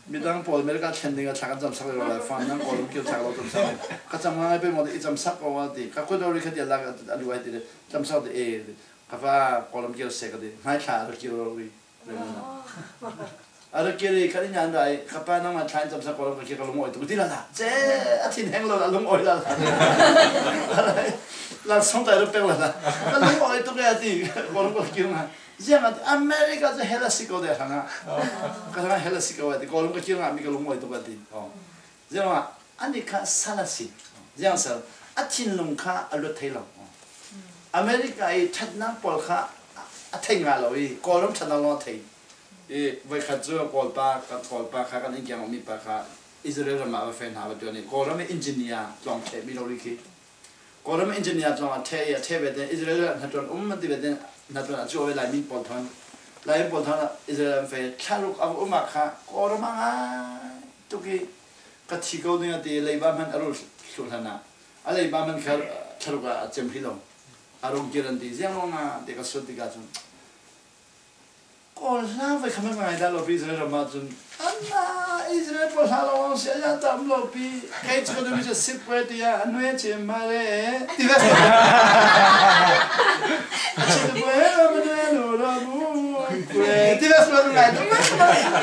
Midang pawl America thlen ding a thla kan camsak lo lai, fan nan Kawlram kir thla ka lo camsak. Ka cam ngai pei maw ti, i camsak ko a ti. Ka kut ori kha ti a lak a, a duh ai ti le, camsak ti e. Ka pa Kawlram kir se ka ti. Ngai thla ra kir ori. A ra kir i, ka ni nyan rai, ka pa nang ma thla in camsak Kawlram ka kir ka lung oi tuk ti la la. Che, a thin heng lo la, lung oi la la. Langsong tai ra pek la la. Ka lung oi tuk e a ti, Kawlram ka kir nga. Ziang a ti, America cu hell a si ko de hang a. Ka hang a hell a si ko a ti, Kawlram ka kir nga mi ka lung oi tuk a ti. Oh. Ziang a, ani kha sal a si. Ziang sal, a thinlung kha a luat thei lo. America i ṭhatnak pawl kha a thei nga lo i, Kawlram ṭhatnak lawng a thei. I, voikhat cu Kawlpa, kan Kawlpa kha, kan innkiang mi pa kha, Israel ram ah va feh hna va ṭuan i, Kawlram i engineer tlawng ṭheh mi lo rih khi. Kawlram i engineer tlawng a ṭheh i, a ṭheh ve te, Israel ah hnaṭuan um an ti ve te, hnaṭuan a cuh ve Laimi pawl thawn. Laimi pawl thawn ah Israel an feh, thlaruk a va um ah kha, Kawlram a ngai tuk i, ka thi ko ding a ti, leiba hmanh a rul hluh hlan ah. A leiba hmanh kha, thlaruk ah a cem hi lo. A rung kir an ti, ziang lawng ah, ti ka sut tikah cun. Kawl hla voi kha hmanh ngai dah lo pi Israel ram ah cun. An na Israel pawl hla lawng si a tam lo pi. Kei cu ka duhmi cu sip kue ti ah a nue cem ma le. Ti ve. A chin kue ma nue lo lo bu. Kue. Ti ve sual ngai.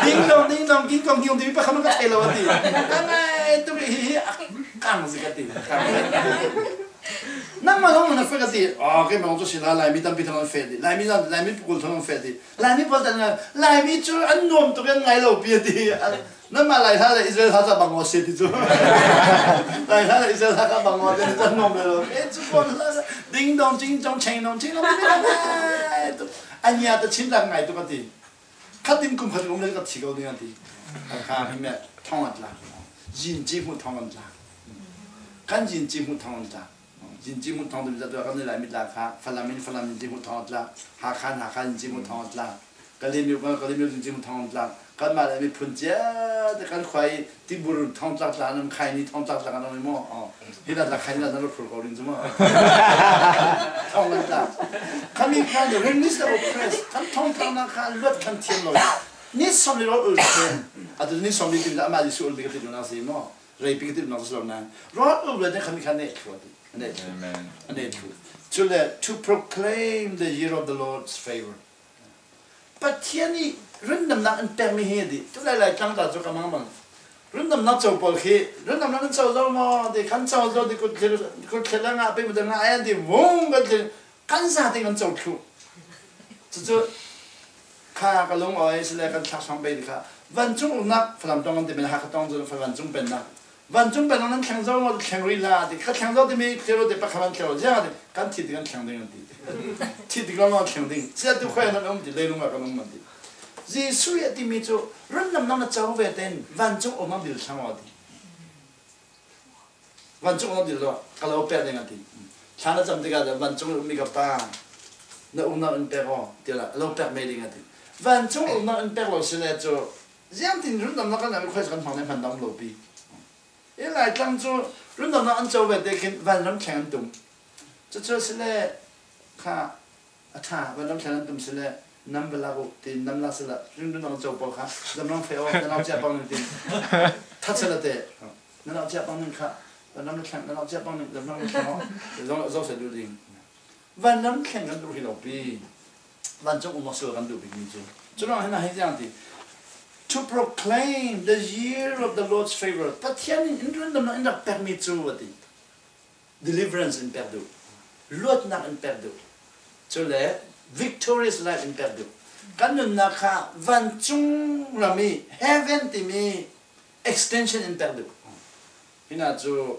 Ding dong, ding dong, king kong, king kong, ti mi pa kha hmanh ka thei lo a ti. Ka ngai tu hi hi a kang zik a ti. Kang zik. Nangmah lawng na feh ka ti. Ah, keimah cu si hna, Laimi tampi thawng an feh ti. Laimi, Laimi pakul thawng an feh ti. Laimi pawl tan, Laimi cu an nuam tuk an ngai lo pi a ti. Nanmah Lai hla le Israel hla ca bang aw si ti cu. Lai hla le Israel hla ca bang aw ti cu an nuam ve lo. E cu pawl hla ding dong cing cong cheng dong cing dong ti ngai tuk. A nia ta chin rak ngai tuk a ti. Khat in kum khat um le ka thi ko ding a ti. Kha hi me thawng an tla. Zin ci hmuh thawng an tla. Kan zin ci hmuh thawng an tla. Zin ci hmuh thawng tu mi za tu kan ni Laimi tla kha. Falam in Falam zin ci hmuh thawng an tla. Hakha in Hakha zin ci hmuh thawng an tla. Kalemyo, Kalemyo zin ci hmuh thawng an tla. Kan mah le miphun cia te kan khuai Tibur thawngtlak tla nan khai ni thawngtlak tla kan ni maw? Oh. Hi na tla khai ni na nan phur ko ring cu maw? Thawng kan tla. Kami khan the ring is the oppressed. Kan thawngtlak na kha luat kan thiam lo. Ni som li ro ul thiam. Atu ni som li ti ama Jesu ul bi ka ti na si maw? Rei pi ka ti na si lo na. Ro ul le kami khan ne thua ti. Ne thua. Amen. Ne thua. Chule to proclaim the year of the Lord's favor. Pathian i rundamnak an pekmi hi a ti. Tu lai lai tlang ta cu ka mang mang. Rundamnak co pawl khi, rundamnak an co zo maw ti, kan co zo ti, kut thlir, kut thlir le ngah pei maw ti, ngah ai an ti, vung kan thlir, kan za ti kan co thluh. Cucu kha ka lung awi si le kan thlak sang pei ti kha. Vancung uknak Falam tong an ti men, Hakha tong cu vancung pennak. Vancung pen nan thleng zo maw, thleng rih hlah a ti. Kha thleng zo timi thlir u ti pakhat an thlir u. Ziang a ti, kan thih ti kan thleng ding an ti. Thih ti kan thleng ding. Sia tu khuai nan um ti, leilung ah kan um an ti. Jesuh a timi cu, rundamnak na co ve tein, vancung um nan dil thlang aw a ti. Vancung um nan dil lo, ka lo pek ding an ti. Thla na cam tikah, vancung ummi ka pa, na umnak in pek aw, ti la, a lo pek mei ding an ti. Vancung umnak in pek lo si le cu, ziangtin rundamnak kan ngai khuai kan hmang le hman dam lo pi. I Laitlang cu rundamnak an co ve te khin vanram thleng an tum. Cucu a si le kha a ṭha, vanram thleng an tum si le nam va lak u, tiin nam lak si le, ring rundamnak an co pawl kha, zamrang feh aw, na nau cia pang ning tiin. That si le te, na nau cia pang ning kha, vanram thleng, na nau cia pang ning, zamrang thleng aw, zo, zo se duh ding. Vanram thleng kan duh hi lo pi. Vancung um awk sual kan duh bikmi cu. Cu ruang hin ah hei tiang ti. To proclaim the year of the Lord's favor. Pathian in in rundamnak in rak pekmi cu a ti. Deliverance in pek duh. Luatnak in pek duh. Cule victorious life in pek duh. Kan nunnak kha vancung ram i heaven timi extension in pek duh. Hinah cu,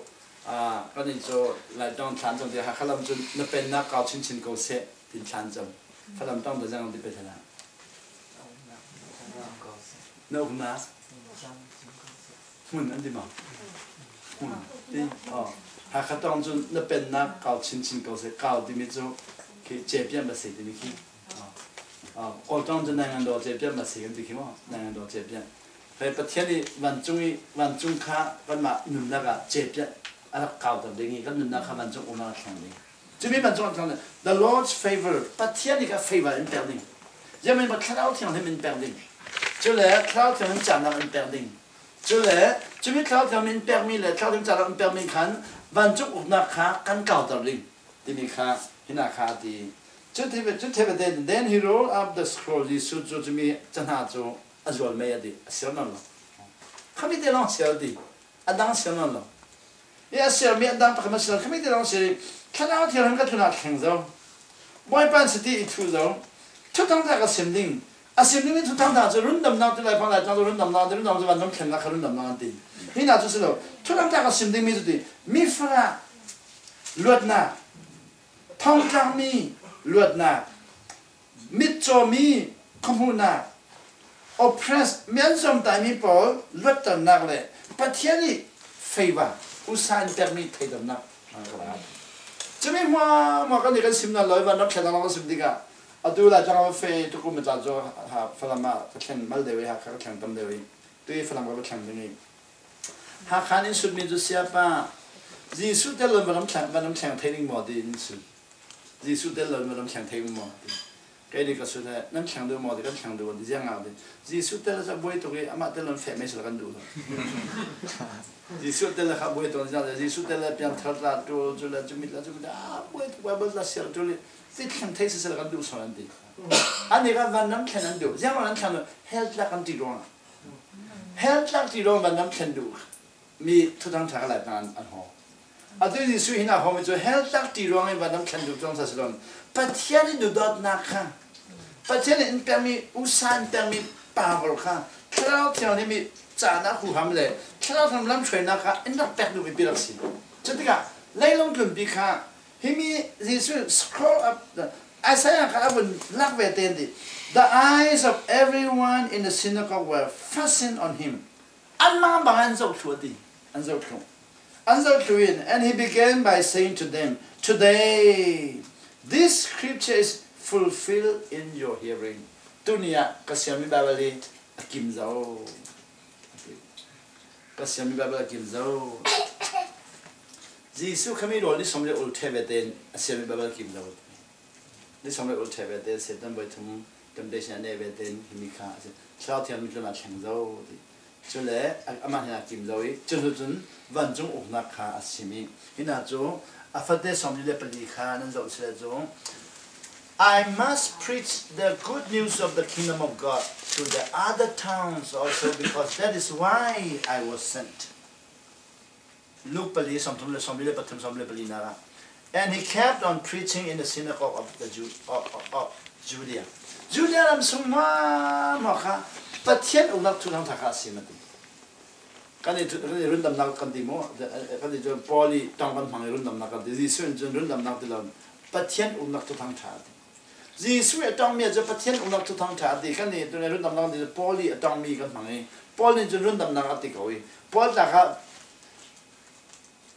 aa, kan in cu Laitlang thlan cang ti, Hakha lam cun na pennak kau chinchin ko seh, tin thlan cang. Falam tang dah ziang ti pe thlan ah. Na uknak. Hmun an ti maw? Hmun. Ti, aw. Hakha tong cun na pennak kau chinchin ko seh, kau timi cu khi cepian ba sei timi khi. Aw. Aw. Kawl tong cun naingan daw cepian ba sei kan ti khi maw? Naingan daw cepian. Hei, Pathian i vancung i, vancung kha kanmah nunnak ah cepian, a rak kauter ding i, kan nunnak kha vancung uknak a thleng ding. Cumi vancung a thleng ding. The Lord's favor, Pathian nih kha favor in pek ding. Ziamin Thlarau Thianghlim in pek ding. Cule Thlarau Thianghlim cahnak in pek ding. Cule cumi Thlarau Thianghlim in pekmi le Thlarau Thianghlim cahnak in pekmi khan vancung uknak kha kan kauter ding timi kha, hinah kha a ti. Cu thei ve, cu thei ve te, then he rolled up the scroll, Jesuh cu cumi cahna cu a zual mei a ti, a siar nawn lo. Khami te lawng a siar a ti, a dang a siar nawn lo. I a siarmi a dang pakhat a siar, khami te lawng a siar i, Thlarau Thianghlim ka tlunah thleng zo. Bawipa in si ti i thu zo. Thuthang ṭha ka sim ding. A sim dingmi thuthang ṭha cu rundamnak ti lai pang lai tlang cu rundamnak ti, rundamnak cu vanram thlennak kha rundamnak an ti. Hinah cu si lo. Thuthang ṭha ka sim dingmi cu ti, mi farah luatnak, thongtlangmi luatnak, mitcawmi khuahmuhnak, oppress, mi an zomtaimi pawl luatternak le Pathian i favor, usa in pekmi theihternak. Cumi hmuahhmuah kan i kan sim nawn lo i vanram thlennak kan sim tikah atu Laitlang a va feh tuk um a ca cu ha, Falam ah ka thleng mal deuh i ha kha ka thleng tam deuh i tu i Falam ka va thleng ding i Hakha in sutmi cu, Siapa, Jesuh tel lo vanram thleng, vanram thleng thei ding maw ti in sut. Jesuh tel lo vanram thleng thei ding maw ti. Kei nih ka sut he, nan thleng duh maw ti, kan thleng duh ti, ziangah ti. Jesuh tel lo cu buai tuk i, amah tel lo feh mei sila kan duh lo. Jesuh tel lo kha buai tuk, ziang Jesuh tel lo piangthar tla ṭul, cule cumi tla, cumi tla, a buai tuk, Bible tla siar ṭul i, ti thleng thei sisila kan duh sawn an ti. Anih kha vanram thlen an duh, ziang lo an thleng duh, hell tlak kan ṭih ruangah. Hell tlak ṭih ruang vanram thlen duh mi thuthang ṭha kha Laitlang an, an hawm. Atu Jesuh hinah hawm i cu hell tlak ṭih ruang i vanram thlen duh cuang sa si lo. Pathian i duhdawtnak kha, Pathian in pekmi, usa in pekmi power kha, Thlarau Thianghlim i cahnak huham le Thlarau Thianghlim lamhruainak kha in rak pek duhmi pi rak si. Cutikah leilung tlunpi kha himi Jesuh scroll up, Isaiah kha a vun lak ve tein ti, the eyes of everyone in the synagogue were fastened on him. Anmah bang an zoh thluh a ti, an zoh thluh. An zoh thluh in, and he began by saying to them, today, this scripture is fulfilled in your hearing. Tuni ah ka siarmi Baibal hi a kim zo. Ka siarmi Baibal a kim zo. Jesuh khami rawl ni sawm le ul ṭheh ve tein a siarmi Baibal a kim zo. Ni sawm le ul ṭheh ve tein Satan bawi thum temptation a nei ve tein himi kha a si. Thlarau Thianghlim tlunah thleng zo ti. Cule amah hnenah kim zo i, cun cun vancung uknak kha a sim i, hinah cu a fate sawmli le pali kha nan zoh si le cu, I must preach the good news of the kingdom of God to the other towns also, because that is why I was sent. Luke pali, sawmthum le sawmli le pathum, sawmli le pali nak ah, and he kept on preaching in the synagogue of the Ju-, of, of, of Judea. Judea ram sung hmuahhmuah kha Pathian uknak thuthang ṭha kha a sim a ti. Kan i thu, kan i rundamnak kan ti maw? Kan i cu Paul i ṭong kan hmang i rundamnak kan ti. Jesuh in cun rundamnak ti lo, Pathian uknak thuthang ṭha a ti. Jesuh a ṭongmi ah cun Pathian uknak thuthang ṭha a ti. Kan i tu rundamnak kan ti cu Paul i a ṭongmi kan hmang i, Paul nih cun rundamnak a ti ko i, Paul tla kha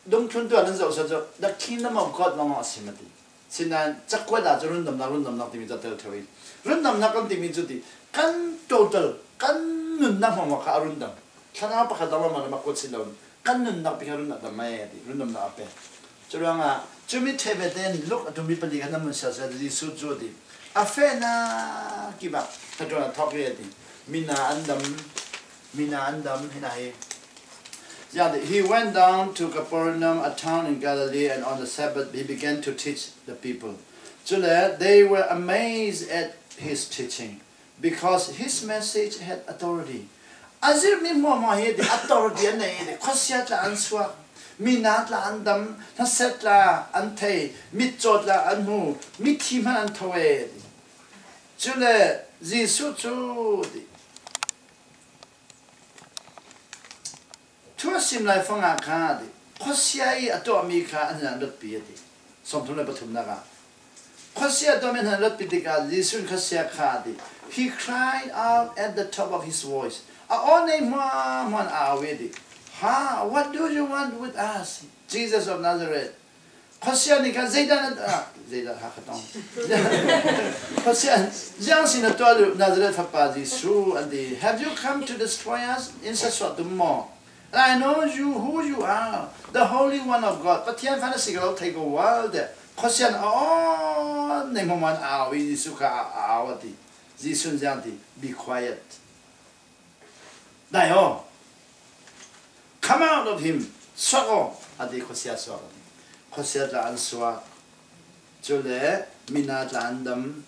dungthluntu ah nan zoh seh cu, the kingdom of God lawngah a sim a ti. Sinain cakuat ah cun rundamnak, rundamnak timi cu a tel ṭheo i, rundamnak kan timi cu ti, kan total, kan nunnak hmuahhmuah kha a rundam. Thlarau pakhat dang lawng ram a kuat si lo, kan nunnak pi kha rundamnak a ti, rundamnak a pek. Curuangah cumi ṭheh ve tein Luke a ṭummi pali kha nan vun siar seh, Jesuh cu a ti, a fehnak kip ah hnaṭuan a thawk ve a ti. Mina an dam, mina an dam, hinah hi. Ziah ti, he went down to Capernaum, a town in Galilee, and on the Sabbath he began to teach the people. Cule they were amazed at his teaching, because his message had authority. A zirhmi hmuahhmuah hi ti authority an nei ti, khuasia tla an suak, mina tla an dam, hnasia tla an thei, mitcaw tla an hmu, mithi hman an tho e ti. Cule Jesuh cu ti, thu a sim lai fangah kha ti, khuasia i a tuahmi kha an hnaṭuanpi a ti. Sawmthum le pathumnak ah, khuasia a tuahmi an hnaṭuanpi tikah Jesuh in khuasia kha a ti. He cried out at the top of his voice. A aw nei hmuahhmuah in a au i a ti. Ha, what do you want with us, Jesus of Nazareth? Khuasia nih kha, zeidah na, ah, zeidah ha kha tong. Khuasia, ziang si na tuah duh, Nazareth fapa Jesuh, an ti. Have you come to destroy us? In sasuah tum maw? I know you, who you are, the Holy One of God. Pathian fa na si ka lo thei ko val te. Khuasian a aw, nei hmuahmuah in au i Jesuh kha a au a ti. Jesuh in ziang ti, "Be quiet. Dai aw. Come out of him. Suak aw," a ti, khuasia suak a ti. Khuasia tla an suak. Cule mina tla an dam.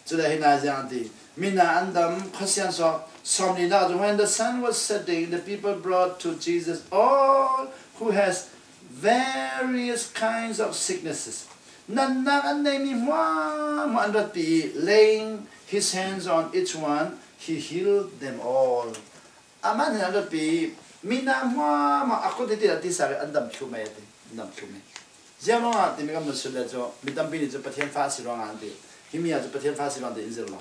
Cule hina ziang ti, mina an dam, khuasia an suak. Sawmli nak, when the sun was setting, the people brought to Jesus all who has various kinds of sicknesses. Natnak an nei mi hmuahhmuah an ratpi i, laying his hands on each one, he healed them all. Amah hin an ratpi i, mina hmuahhmuah a kut hi ti a tisa ve, an dam thlu mai a ti, an dam thlu mai. Ziang ruangah timi kan mun sut le cu, mi tampi nih cu Pathian fa a si ruangah an ti. Himi ah cu Pathian fa a si ruangah ti in zir lo.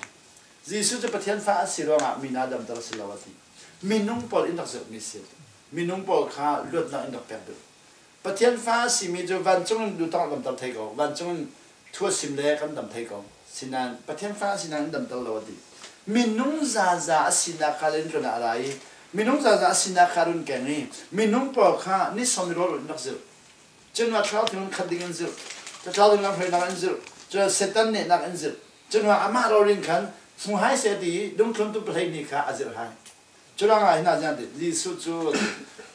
Jesuh cu Pathian fa a si ruangah mina damter a si lo a ti. Minung pawl in rak zirhmi si. Minung pawl kha luatnak in rak pek deuh. Pathian fa a simi cu vancung in duhtak damter thei ko, vancung in thu a sim le kan dam thei ko. Sinain Pathian fa a sinak in damter lo a ti. Minung zaza a sinak kha le in tlun ah a ra i, minung zaza a sinak kha a run keng i, minung pawl kha ni sawm ni rawl in rak zirh. Cun a thlarau thinlung khat ding in zirh, thlarau thinlung hruainak in zirh, cun Satan nehnak in zirh. Cun amah rori in khan hmu hai seh ti i dungthluntu pahleihnih kha a zirh hai. Cu ruangah hin a ziang ti, Jesuh cu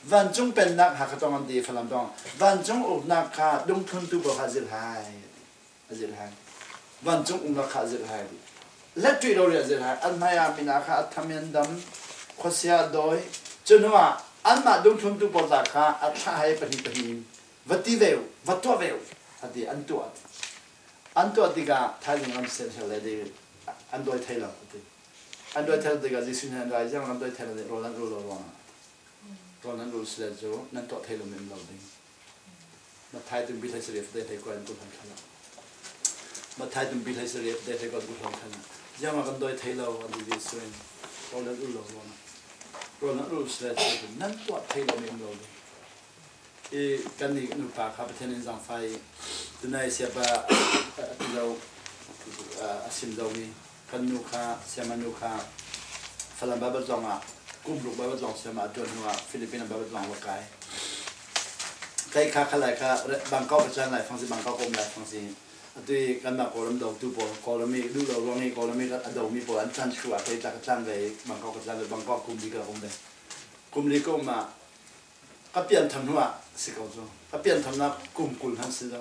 vancung pennak Hakha tong an ti, Falam tong, vancung uknak kha dungthluntu pawl kha a zirh hai, a zirh hai. Vancung uknak kha a zirh hai ti. Let ṭuih rori a zirh hai. An hmai ah mina kha a tham i an dam, khuasia a dawi. Cu hnuah anmah dungthluntu pawl tla kha a thlah hai pahnih pahnih in, "Va ti ve uh, va tuah ve uh," a ti, an tuah a ti. An tuah tikah thaizing lam sian hrial le dih, an dawi thei lo a ti. An dawi thei lo tikah Jesuh nih an ra i, "Ziang an dawi thei lo dih, rawl nan ul lo ruangah, rawl nan ul si le cu nan tuah thei lo mi um lo ding." Matthai tumpi hleisarih fate hleikua in kul hlan khan ah. Matthai tumpi hleisarih fate hleikua in kul hlan khan ah. "Ziang kan dawi thei lo," an ti Jesuh in, "rawl nan ul lo ruangah, rawl nan ul si le cu nan tuah thei lo mi um lo ding." I kannih nupa kha Pathian in zaangfah i, tunai siapa a ti lo, a sim zomi kan nu kha, siama nu kha Falam Bible tlawng ah, kum ruk Bible tlawng siama a ṭuan hnuah Philippine Bible tlawng va kai. Kei kha khalai kha Bangkok ka tlan lai fang si, Bangkok ka um lai fang si. Atu i kanmah Kawlram dotu pawl, Kawlram i duh lo ruang i Kawlram i a domi pawl an tlan thluah, kei tla ka tlan ve i Bangkok ka tlan ve, Bangkok kum li ka um ve. Kum li ka um ah, ka pianthar hnuah si ko cu. Ka piantharnak kum kul hmanh si lo.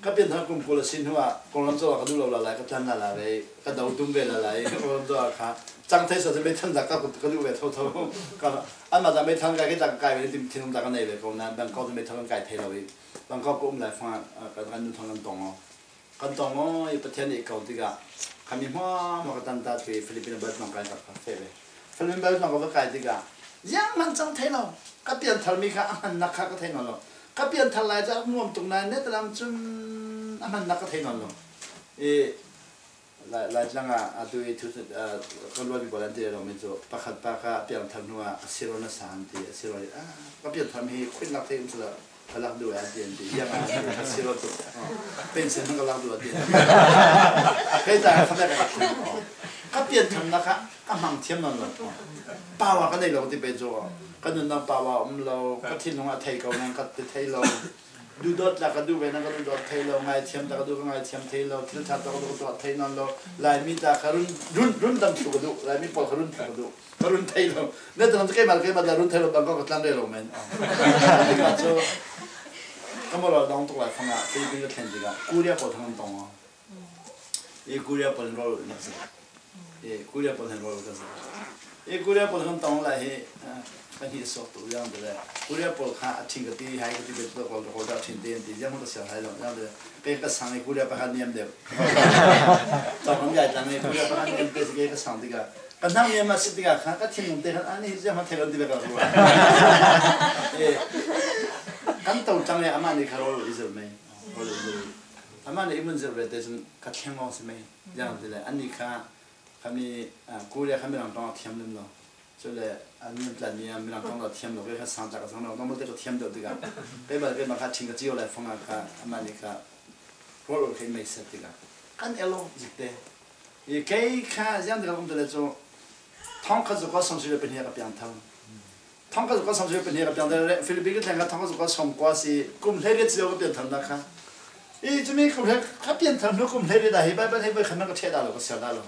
Ka pianthar kum kul a si hnuah Kawlram caw ka duh lo lala i ka tlan lala ve, ka do tum ve lala i Kawlram caw kha cang thei sawh cu meithal dah ka, ka duh ve thotho. Ka, anmah dah meithal kai, kei dah ka kai ve, thinlung dah ka nei ve ko nain Bangkok cu meithal kan kai thei lo i Bangkok ka um lai fangah, ah, kan, kan nu thawng kan tong aw. Kan tong aw i Pathian nih ko tikah kha mi hmuahhmuah ka tanta thlu i Philippine Bible tlawng kai ka, ka feh ve. Philippine Bible tlawng ka va kai tikah zianghman cang thei lo. Ka pianthar mi kha a hmannak kha ka thei nawn lo. Ka pianthar lai cu a rak nuam tuk nain, netalam cun a hmannak ka thei nawn lo. I Lai, Laitlang ah atu i thu, ah, kan rualpi pawl an ti lo mi cu pakhat pa kha a piangthar hnuah a siro na sa an ti, a siro i, ah, ka pianthar mi hi khuit lak thei um sila, ka lak duh an ti, an ti. Ziang a siro tu, ah, pension hmang ka lak duh an ti. Kei ta kha ka lak duh. Ka piantharnak kha ka hmang thiam nawn lo. Power ka nei lo ti pei cu, ka nunnak power a um lo, ka thinlung a thei ko nan ka ti thei lo. Duhdawt tla ka duh ve nan ka duhdawt thei lo, ngaithiam tla ka duh ka ngaithiam thei lo, thil ṭha tla ka duh ka tuah thei nawn lo, Laimi tla ka run, run, run dam thlu ka duh, Laimi pawl ka run thlu ka duh, ka run thei lo. Na tla keimah, keimah tla run thei lo, Bangkok ka tlan rero men. Tikah cu ka moral dong tuk lai fangah Philippine ka thlen tikah Korea pawl thang an tong aw. I Korea pawl in rawl in rak zirh. I Korea pawl in rawl in rak zirh. I Korea pawl kan tong lai hi, ah, kan hi sok tu yang te le. Korea pawl kha a thing ka ti, hai ka ti, bet ko ko da thing te ti yang ka siang hai lo yang te. Kei ka sang i Korea pa kha niam deuh. Tong kan gai tang i Korea pa kha niam te si kei ka sang ti ka. Ka nang niam a si ti ka kha, ka thinlung te khan ani yang ma thei lo ti be ka ruah. Eh, kan to tang i amah nih kha rawl i zirh mai. Rawl i zirh. Amah nih i mun zirh ve te cun ka thleng awng si mai. Ziang ti le, annih kha, khami, ah, Korea kha Mirang ṭawng a thiam lem lo. Cule, ah, niam tla ni a Mirang ṭawng a thiam lo, kei kha sang tak a sang lo, normal te ka thiam deuh tikah. Kei bal, kei bal kha thing ka cio lai fangah kha, amah nih kha rawl ul kha in mei set tikah. Kan elo zik te. I kei kha ziang tikah kum te le cu, thawng khat zuk kha sawm si le pahnih a ka piang thar. Thong khat za kua sawmsarih pahnih ka piang ta, Philippi ka thleng kha thong khat za kua sawmkua si, kum hleiriat si ka pianthar na kha. I cumi kum hleiriat ka pianthar hnu kum hleiriat ah hi Bible hi voi khat hmanh ka ṭheh dah lo, ka siar dah lo.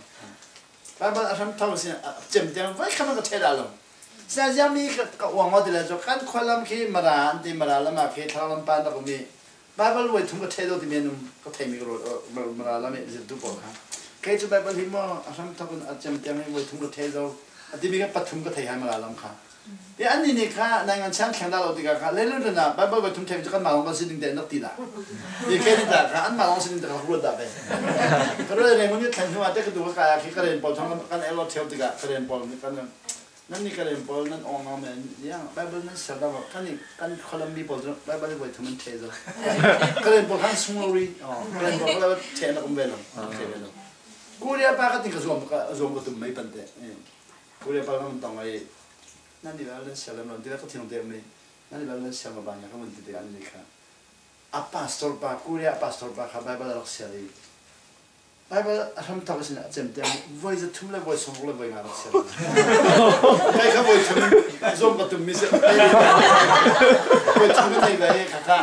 Bible a hram thawk sin a cem tiang voi khat hmanh ka ṭheh dah lo. Sia ziangmi ka, ka uang awt le cu kan khualam khi Mara an ti, Mara lam ah khi thlarau lam pan rak um i Bible voi thum ka ṭheh zo timi an um, ka theihmi ka rawl, Mara lam i zirtu pawl kha. Kei cu Bible hi maw a hram thawk in a cem tiang hi voi thum ka ṭheh zo a timi ka pathum ka thei hai Mara lam kha. I annih nih kha naingan siang thleng dah lo tikah kha, leilung ṭan ah Bible voi thum ṭheng cu kanmah lawng kan si ding te an rak ti dah. I kei nih dah kha, anmah lawng si ding te kha ka ruat dah ve. Ka ruat reng ngun i thlen hnu ah te ka duh ka kai ah khi ka ren pawl thawng kan el lo ṭheu tikah ka ren pawl nih kan, nannih ka ren pawl nan awng awng men, ziang Bible nan siar dah maw? Kan i, kan khualam mi pawl cu Bible voi thum an ṭheh zo. Ka ren pawl khan sung lo rih. Aw, ka ren pawl kha Bible ṭheh na kum ve lo. Ṭheh ve lo. Korea pa ka ting ka zuam, ka zuam ka tum mai pan te. Korea pa kan tong ai, nannih Bible nan siar lem lo, ti le ka thinlung te mi, nannih Bible nan siar ma bang ya ka mun ti te an ni kha. A pastor pa, Korea a pastor pa kha Bible a rak siar i, Bible a hram thawk sin a cem tiang voi za thum le voi sawmruk le voi nga rak siar. Kei kha voi thum, zom ka tum mi si. Voi thum ka thei ve kha kha.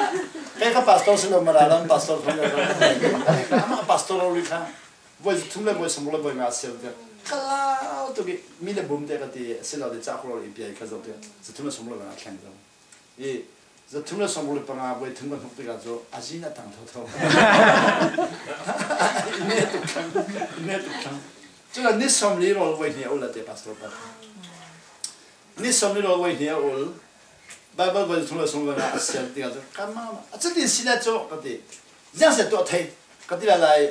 Kei kha pastor si lo, Mara lam pastor thum le kha. Ama pastor lo ri kha. Voi za thum le voi sawmruk le voi nga siar tiang ka lau tuk i, mi le bum te ka ti, si lo te cah khur lo i pia i ka zoh tiang za thum le sawmruk le voi nga thleng zo. I za thum le sawmruk le panga voi thum ka hnuk tikah cu a zin a tang thotho. I ne tuk thlang, i ne tuk thlang. Cun ni sawmli rawl voi hnih a ul a te pastor pa. Ni sawmli rawl voi hnih a ul. Bible voi thum le sawm le nga a siar tikah cu, ka ma, a cutin si le cu, ka ti. Ziang si tuah thei, ka ti lai lai.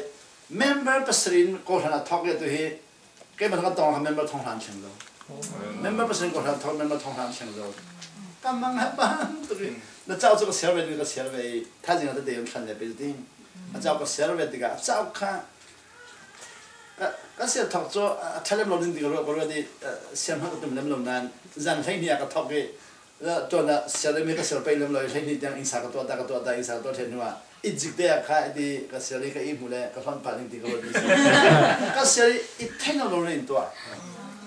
Member pasarih in kohhran a thawk i atu hi, keimah kan tong kha member thong hlan thleng lo. Member pasarih in kohhran thawk, member thong hlan thleng lo. Ka mang ha bang tu ri. Na cau cu ka siar ve, ka siar ve. Thaizing a tete yon khan le pe ti. A cau ka siar ve tikah, a cau kha, ka, ka siar thawk cu, a ṭha lem lo ding ti ka ruah, ka ruah ti, siar hmanh ka tum lem lo nain, zan hleihnih ah ka thawk i, tuan ah siar lem i ka siar pei lem lo i, hleihnih tiang inn sa ka tuah ta, ka tuah ta, inn sa ka tuah ṭhen hnu ah, i zik te ah kha i ti ka siar i ka i hmu le ka hlon pah ding ti ka ruah ti si. Ka siar i, i theih lo lo le in tuah.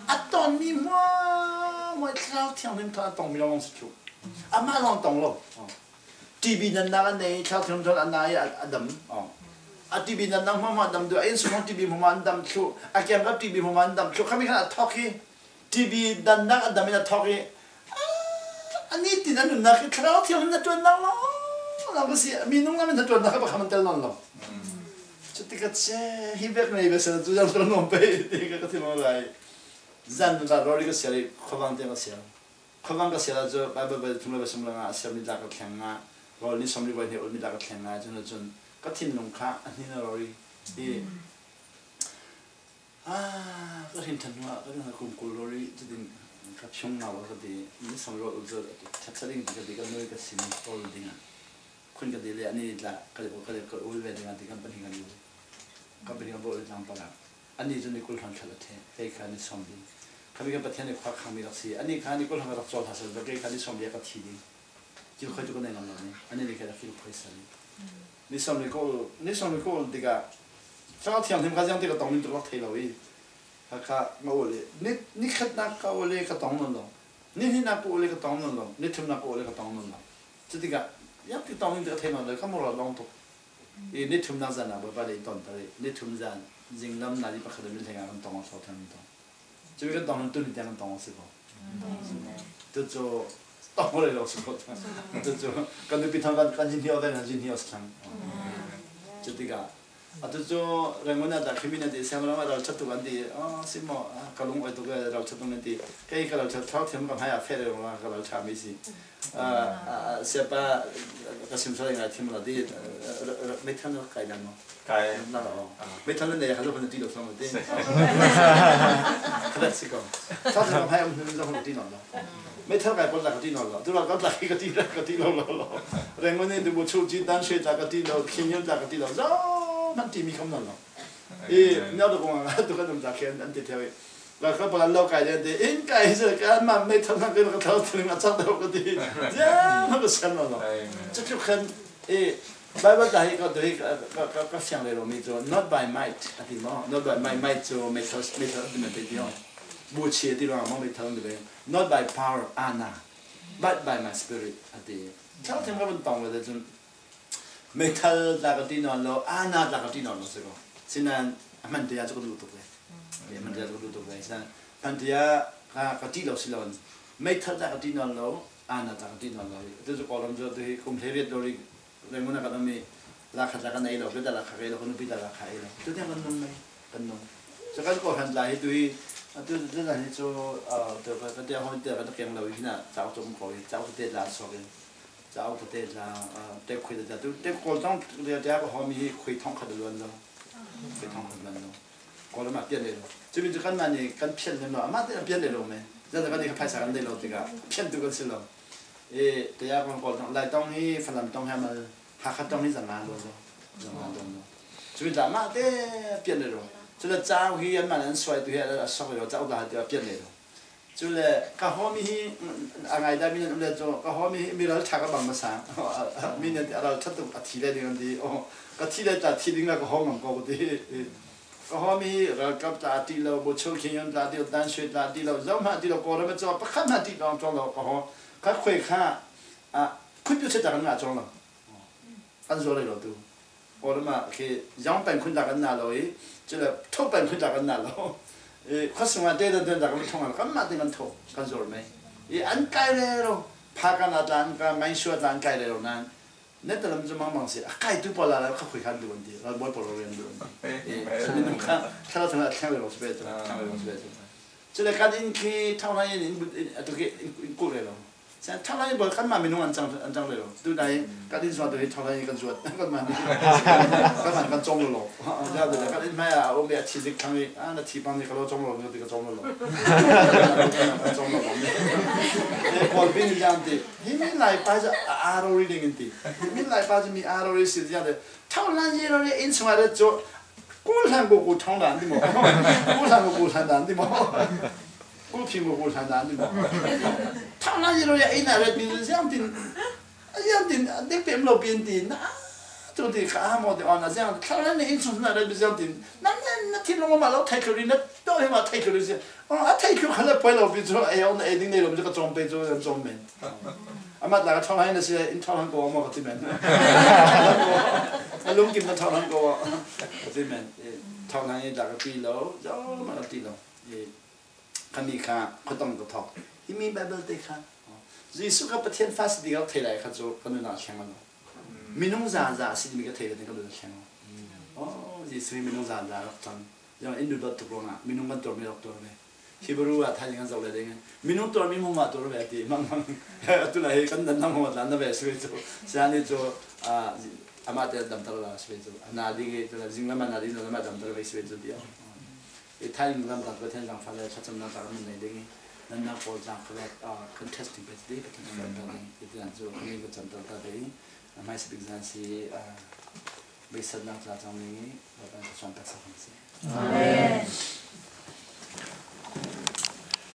A ton mi hmuahhmuah i Thlarau Thianghlim thawn a tong mi lawng si thluh. Amah lawng tong lo. T B natnak a nei, Thlarau Thianghlim thawn a nai a, a dam. A T B natnak hmuahhmuah a dam tu, a innsung hmang T B hmuahhmuah an dam thluh, a kiangkap T B hmuahhmuah an dam thluh, khami khan a thawk hi, T B natnak a dam in a thawk hi, a, a nitin a nunnak hi Thlarau Thianghlim hnaṭuannak lawng, lawng ka si, mi nung lam in hnaṭuannak kha pakhat man tel nawn lo. Cuti ka che, hi vek ngei ve seh, cu zan ṭuan nuam pei, ti ka, ka thinlung lai. Zan ṭuan rori ka siar i, khuavang tiang ka siar. Khuavang ka siar ahcun Bible voi thum le voi sawm le nga a siar mi tla ka thleng nga, rawl ni sawm le voi hnih a ul mi tla ka thleng nga, cun, cun ka thinlung kha a hnin a rori. I, ah, ka hrin ṭhan hnu ah, ka ṭhan kum kul rori, cutin ka phung ngau ka ti, ni sawm le voi ul cu ṭhat ding ti ka ti, ka nui ka sin, rawl ding ah. Khun ka ti le, ani tla, ka, ka, ka ul ve ding ah ti kan pahnih kan ul. Kan pahnih kan va ul tlang paoh ah. Ani cu ni kul hlan khat a ṭheh, kei kha ni sawm ding. Khami kan Pathian nih khua khangmi rak si. Ani kha ni kul hlan rak cawl hla sal, kei kha ni sawm le ka thi ding. Kilkhawi tu ka nei ngam lo ni. Ani le kei rak kilkhawi sal. Ni sawm le ka ul, ni sawm le ka ul tikah, Thlarau Thianghlim kha ziang ti ka tong min tuk rak thei lo i. Kha kha nga ul i. Ni, ni khatnak ka ul i ka tong nawn lo. Ni hnihnak ka ul i ka tong nawn lo. Ni thumnak ka ul i ka tong nawn lo. Cutikah, yang ti tong in ti ka thei nawn lo, ka moral lawng tuk. I ni thumnak zan ah Bawipa le i ton ta rih. Ni thum zan, zinglam nai pakhat in ni hleinga kan tong aw, Thlarau Thianghlim tong. Cumi kan tong hnu tuni tiang kan tong aw si ko. Tu cu tong aw rih lo si ko. Tu cu kan nupi thang kan, kan zin hi aw ven, kan zin hi aw si thlang. Cutikah, atu cu Rangoon ah dah khi mi nan ti, Siangramah ralṭha tuk an ti, ah, si maw, ah, ka lung awi tuk, eh, ralṭha tuk nan ti. Kei ka ralṭha, Thlarau Thianghlim ka hmai ah feh rero ka ralṭha mi si. Ah, ah, siapa, ka sim sal ngai thim lo ti, ah, meithal kai dan maw? Kai. Na lo. Meithal na nei, halu hanu ti lo sang ti. Khadat si ko. Thlarau Thianghlim ka hmai ah um hnu zong hanu ti lo. Meithal kai pawl tla ka ti nawn lo. Tu lo ka tla ka ti, ka ti lo lo lo. Rangoon nih tu bu chu ci dan she tla ka ti lo, khin yun tla ka ti lo. Zo man ti mi kham nawn lo. I, nau tu kong a, tu ka dum tla khian an ti theo i. La ka pala lo kai le ti, in kai se ka ma meithal na ka ka thau thling a chak dau ka ti. Ya, ma ka san lo lo. Amen. Chu chu khan, i, Bible ta hi ka tu hi ka, ka, ka, ka fiang le lo mi chu, not by might, a ti maw. Not by my might chu meithal, meithal ti man pe ti ho. Bu chi ti lo maw meithal ti ve. Not by power, ana. But by my spirit, a ti. Thlarau Thiang kha van tawng ve te cun, meithal tla ka ti nawn lo, aana tla ka ti nawn lo si ko. Sinan, a hman te ya cu ka duh tuk ve. A hman te ya cu ka duh tuk ve. Sinan, hman te ya ka, ka ti lo si lo. Meithal tla ka ti nawn lo, aana tla ka ti nawn lo. Atu cu Kawlram cu atu hi kum hlei riat lo ri Rangoon a kan um i lakha tla kan ei lo, ka tla lakha ka ei lo, ka nupi tla lakha ei lo. Cu tiang kan nung mai, kan nung. Cu kan Kawlram tla hi tu hi, atu tla hi cu, ah, tu ka, ka tiang hoi tiang kan keng lo hi na, cau tum ko hi, cau ka te tla sok hi, cau ka te tla, ah, te khui tla tu, te Kawl tong ria tia ka hawm hi khui thong khat luan lo, khui thong khat luan lo. Kawlram ah pian le lo. Cumi cu kanmah nih kan phian lem lo, amah te an pian le lo me. Zan kan nih kha phaisa kan dei lo tikah phian tu kan si lo. E, taya kan Kawl tong, Lai tong hi, Falam tong hi, amal, Hakha tong hi zanga lo zo. Zanga lo zo. Cumi tla amah te pian le lo. Cule cau hi anmah an suai tu hi a sok lo, cau tla ha tu a pian le lo. Cule ka hawm hi a ngaida mi nan um le cu, ka hawm hi mi ral ṭha ka bang hmasa. Mi nan a ral ṭha tuk a thi le ding an ti. Oh, ka thi le tla thi ding la ka hawm ngam ko ka ti. Ka hawm hi ralkap tla a ti lo, Bawcho Khin Yun tla a ti lo, Tan Shwe tla a ti lo, zohmah a ti lo, Kawlram a cawk pakhat hmah a ti lo, cawk lo ka hawm. Ka khuai kha, ah, khutpiu che tla kan ngah cawk lo. Kan zuar rih lo tu. Kawlram ah khi zong peng khun tla kan ngah lo i, cule tho peng khun tla kan ngah lo. I, khuasung ah te dan dan tla kan thong lo, kanmah te kan tho, kan zuar mai. I, an kai rero, pha kan a tla an kai, main sua tla an kai rero nan. Netalam cu mangbang si, a kaitu pawl lala kha khui khan duh an ti, ralbawi pawl rian duh an ti. Eh, minung kha, thla thla thleng rero si ve cu, thleng rero si ve cu. Cule kan inn khi thawhlan in, in, in, atu khi in, in kuh rero. Sian thawhlan in pawl kanmah minung an cang, an cang rero. Tu nai, kan inn zuat tu hi thawhlan in kan zuat, kanmah minung, kanmah kan cawm lo lo. Kan inn hmai ah a um i a thi zik thlang i, a na thi pang ni ka lo cawm lo, ni ka cawm lo lo. Kan cawm lo lo. Eh, pawl pi ni zan ti. Hi mi lai pa cu a, a rori ding in ti. Hi mi lai pa cu mi a rori si zia te. Thawhlan zero le inn sungah ret cu. Kul hlan ko ko thawng dan ti maw? Kul hlan ko ko hlan dan ti maw? Kul phim ko ko hlan dan ti maw? Thawhlan zero le inn ah ret mi ziang tin. Ziang tin, a dek pem lo pin ti. Na, tu ti ka a maw ti on a ziang. Thawhlan le inn sung na ret mi ziang tin. Na, na, na thi lo ma lo thai kuri na. To he ma thai kuri ziang. Oh, a thei khuh kha le poi lo pi cu, ei, a um, ei ding nei lo pi cu ka cawm pei cu, kan cawm men. Amah tla ka thawhlan na si, in thawhlan ko maw ka ti men. A lungkim na thawhlan ko ka ti men. Eh, thawhlan i tla ka ti lo, zo ma ka ti lo. Eh, kha mi kha, khuatong ka thawk. Hi mi Bible te kha. Jesuh kha Pathian fa si ti ka thei lai kha cu, ka nunah thleng lo. Minung za za a si timi ka thei ka ti, ka nunah thleng lo. Oh, Jesuh hi minung za za rak cang. Ziang in duh dawt tuk ruangah minung kan tuarmi rak tuar ve. Hebru ah thaizing kan zoh le ding. Minung tuarmi hmuahhmuah tuar ve a ti. Mangmang. Atu lai hi kan dan hmuahhmuah tla na ve si ve cu. Sian nih cu, ah, amah te damter la si ve cu. A na ding i, tu zinglam a na ding, zinglam a damter ve si ve cu ti. I thaizing lam tla Pathian zangfah le thlacamnak tla kan nei ding i. Nan nak pawl tla kha le, ah, kan testing pe ti, Pathian zangfah ding. I ti nan cu, kan ka camter ta ding. A hmaisa bik zan si, ah, beisatnak tla cang ding i, Bawipa ka suan taksa kan si. Amen.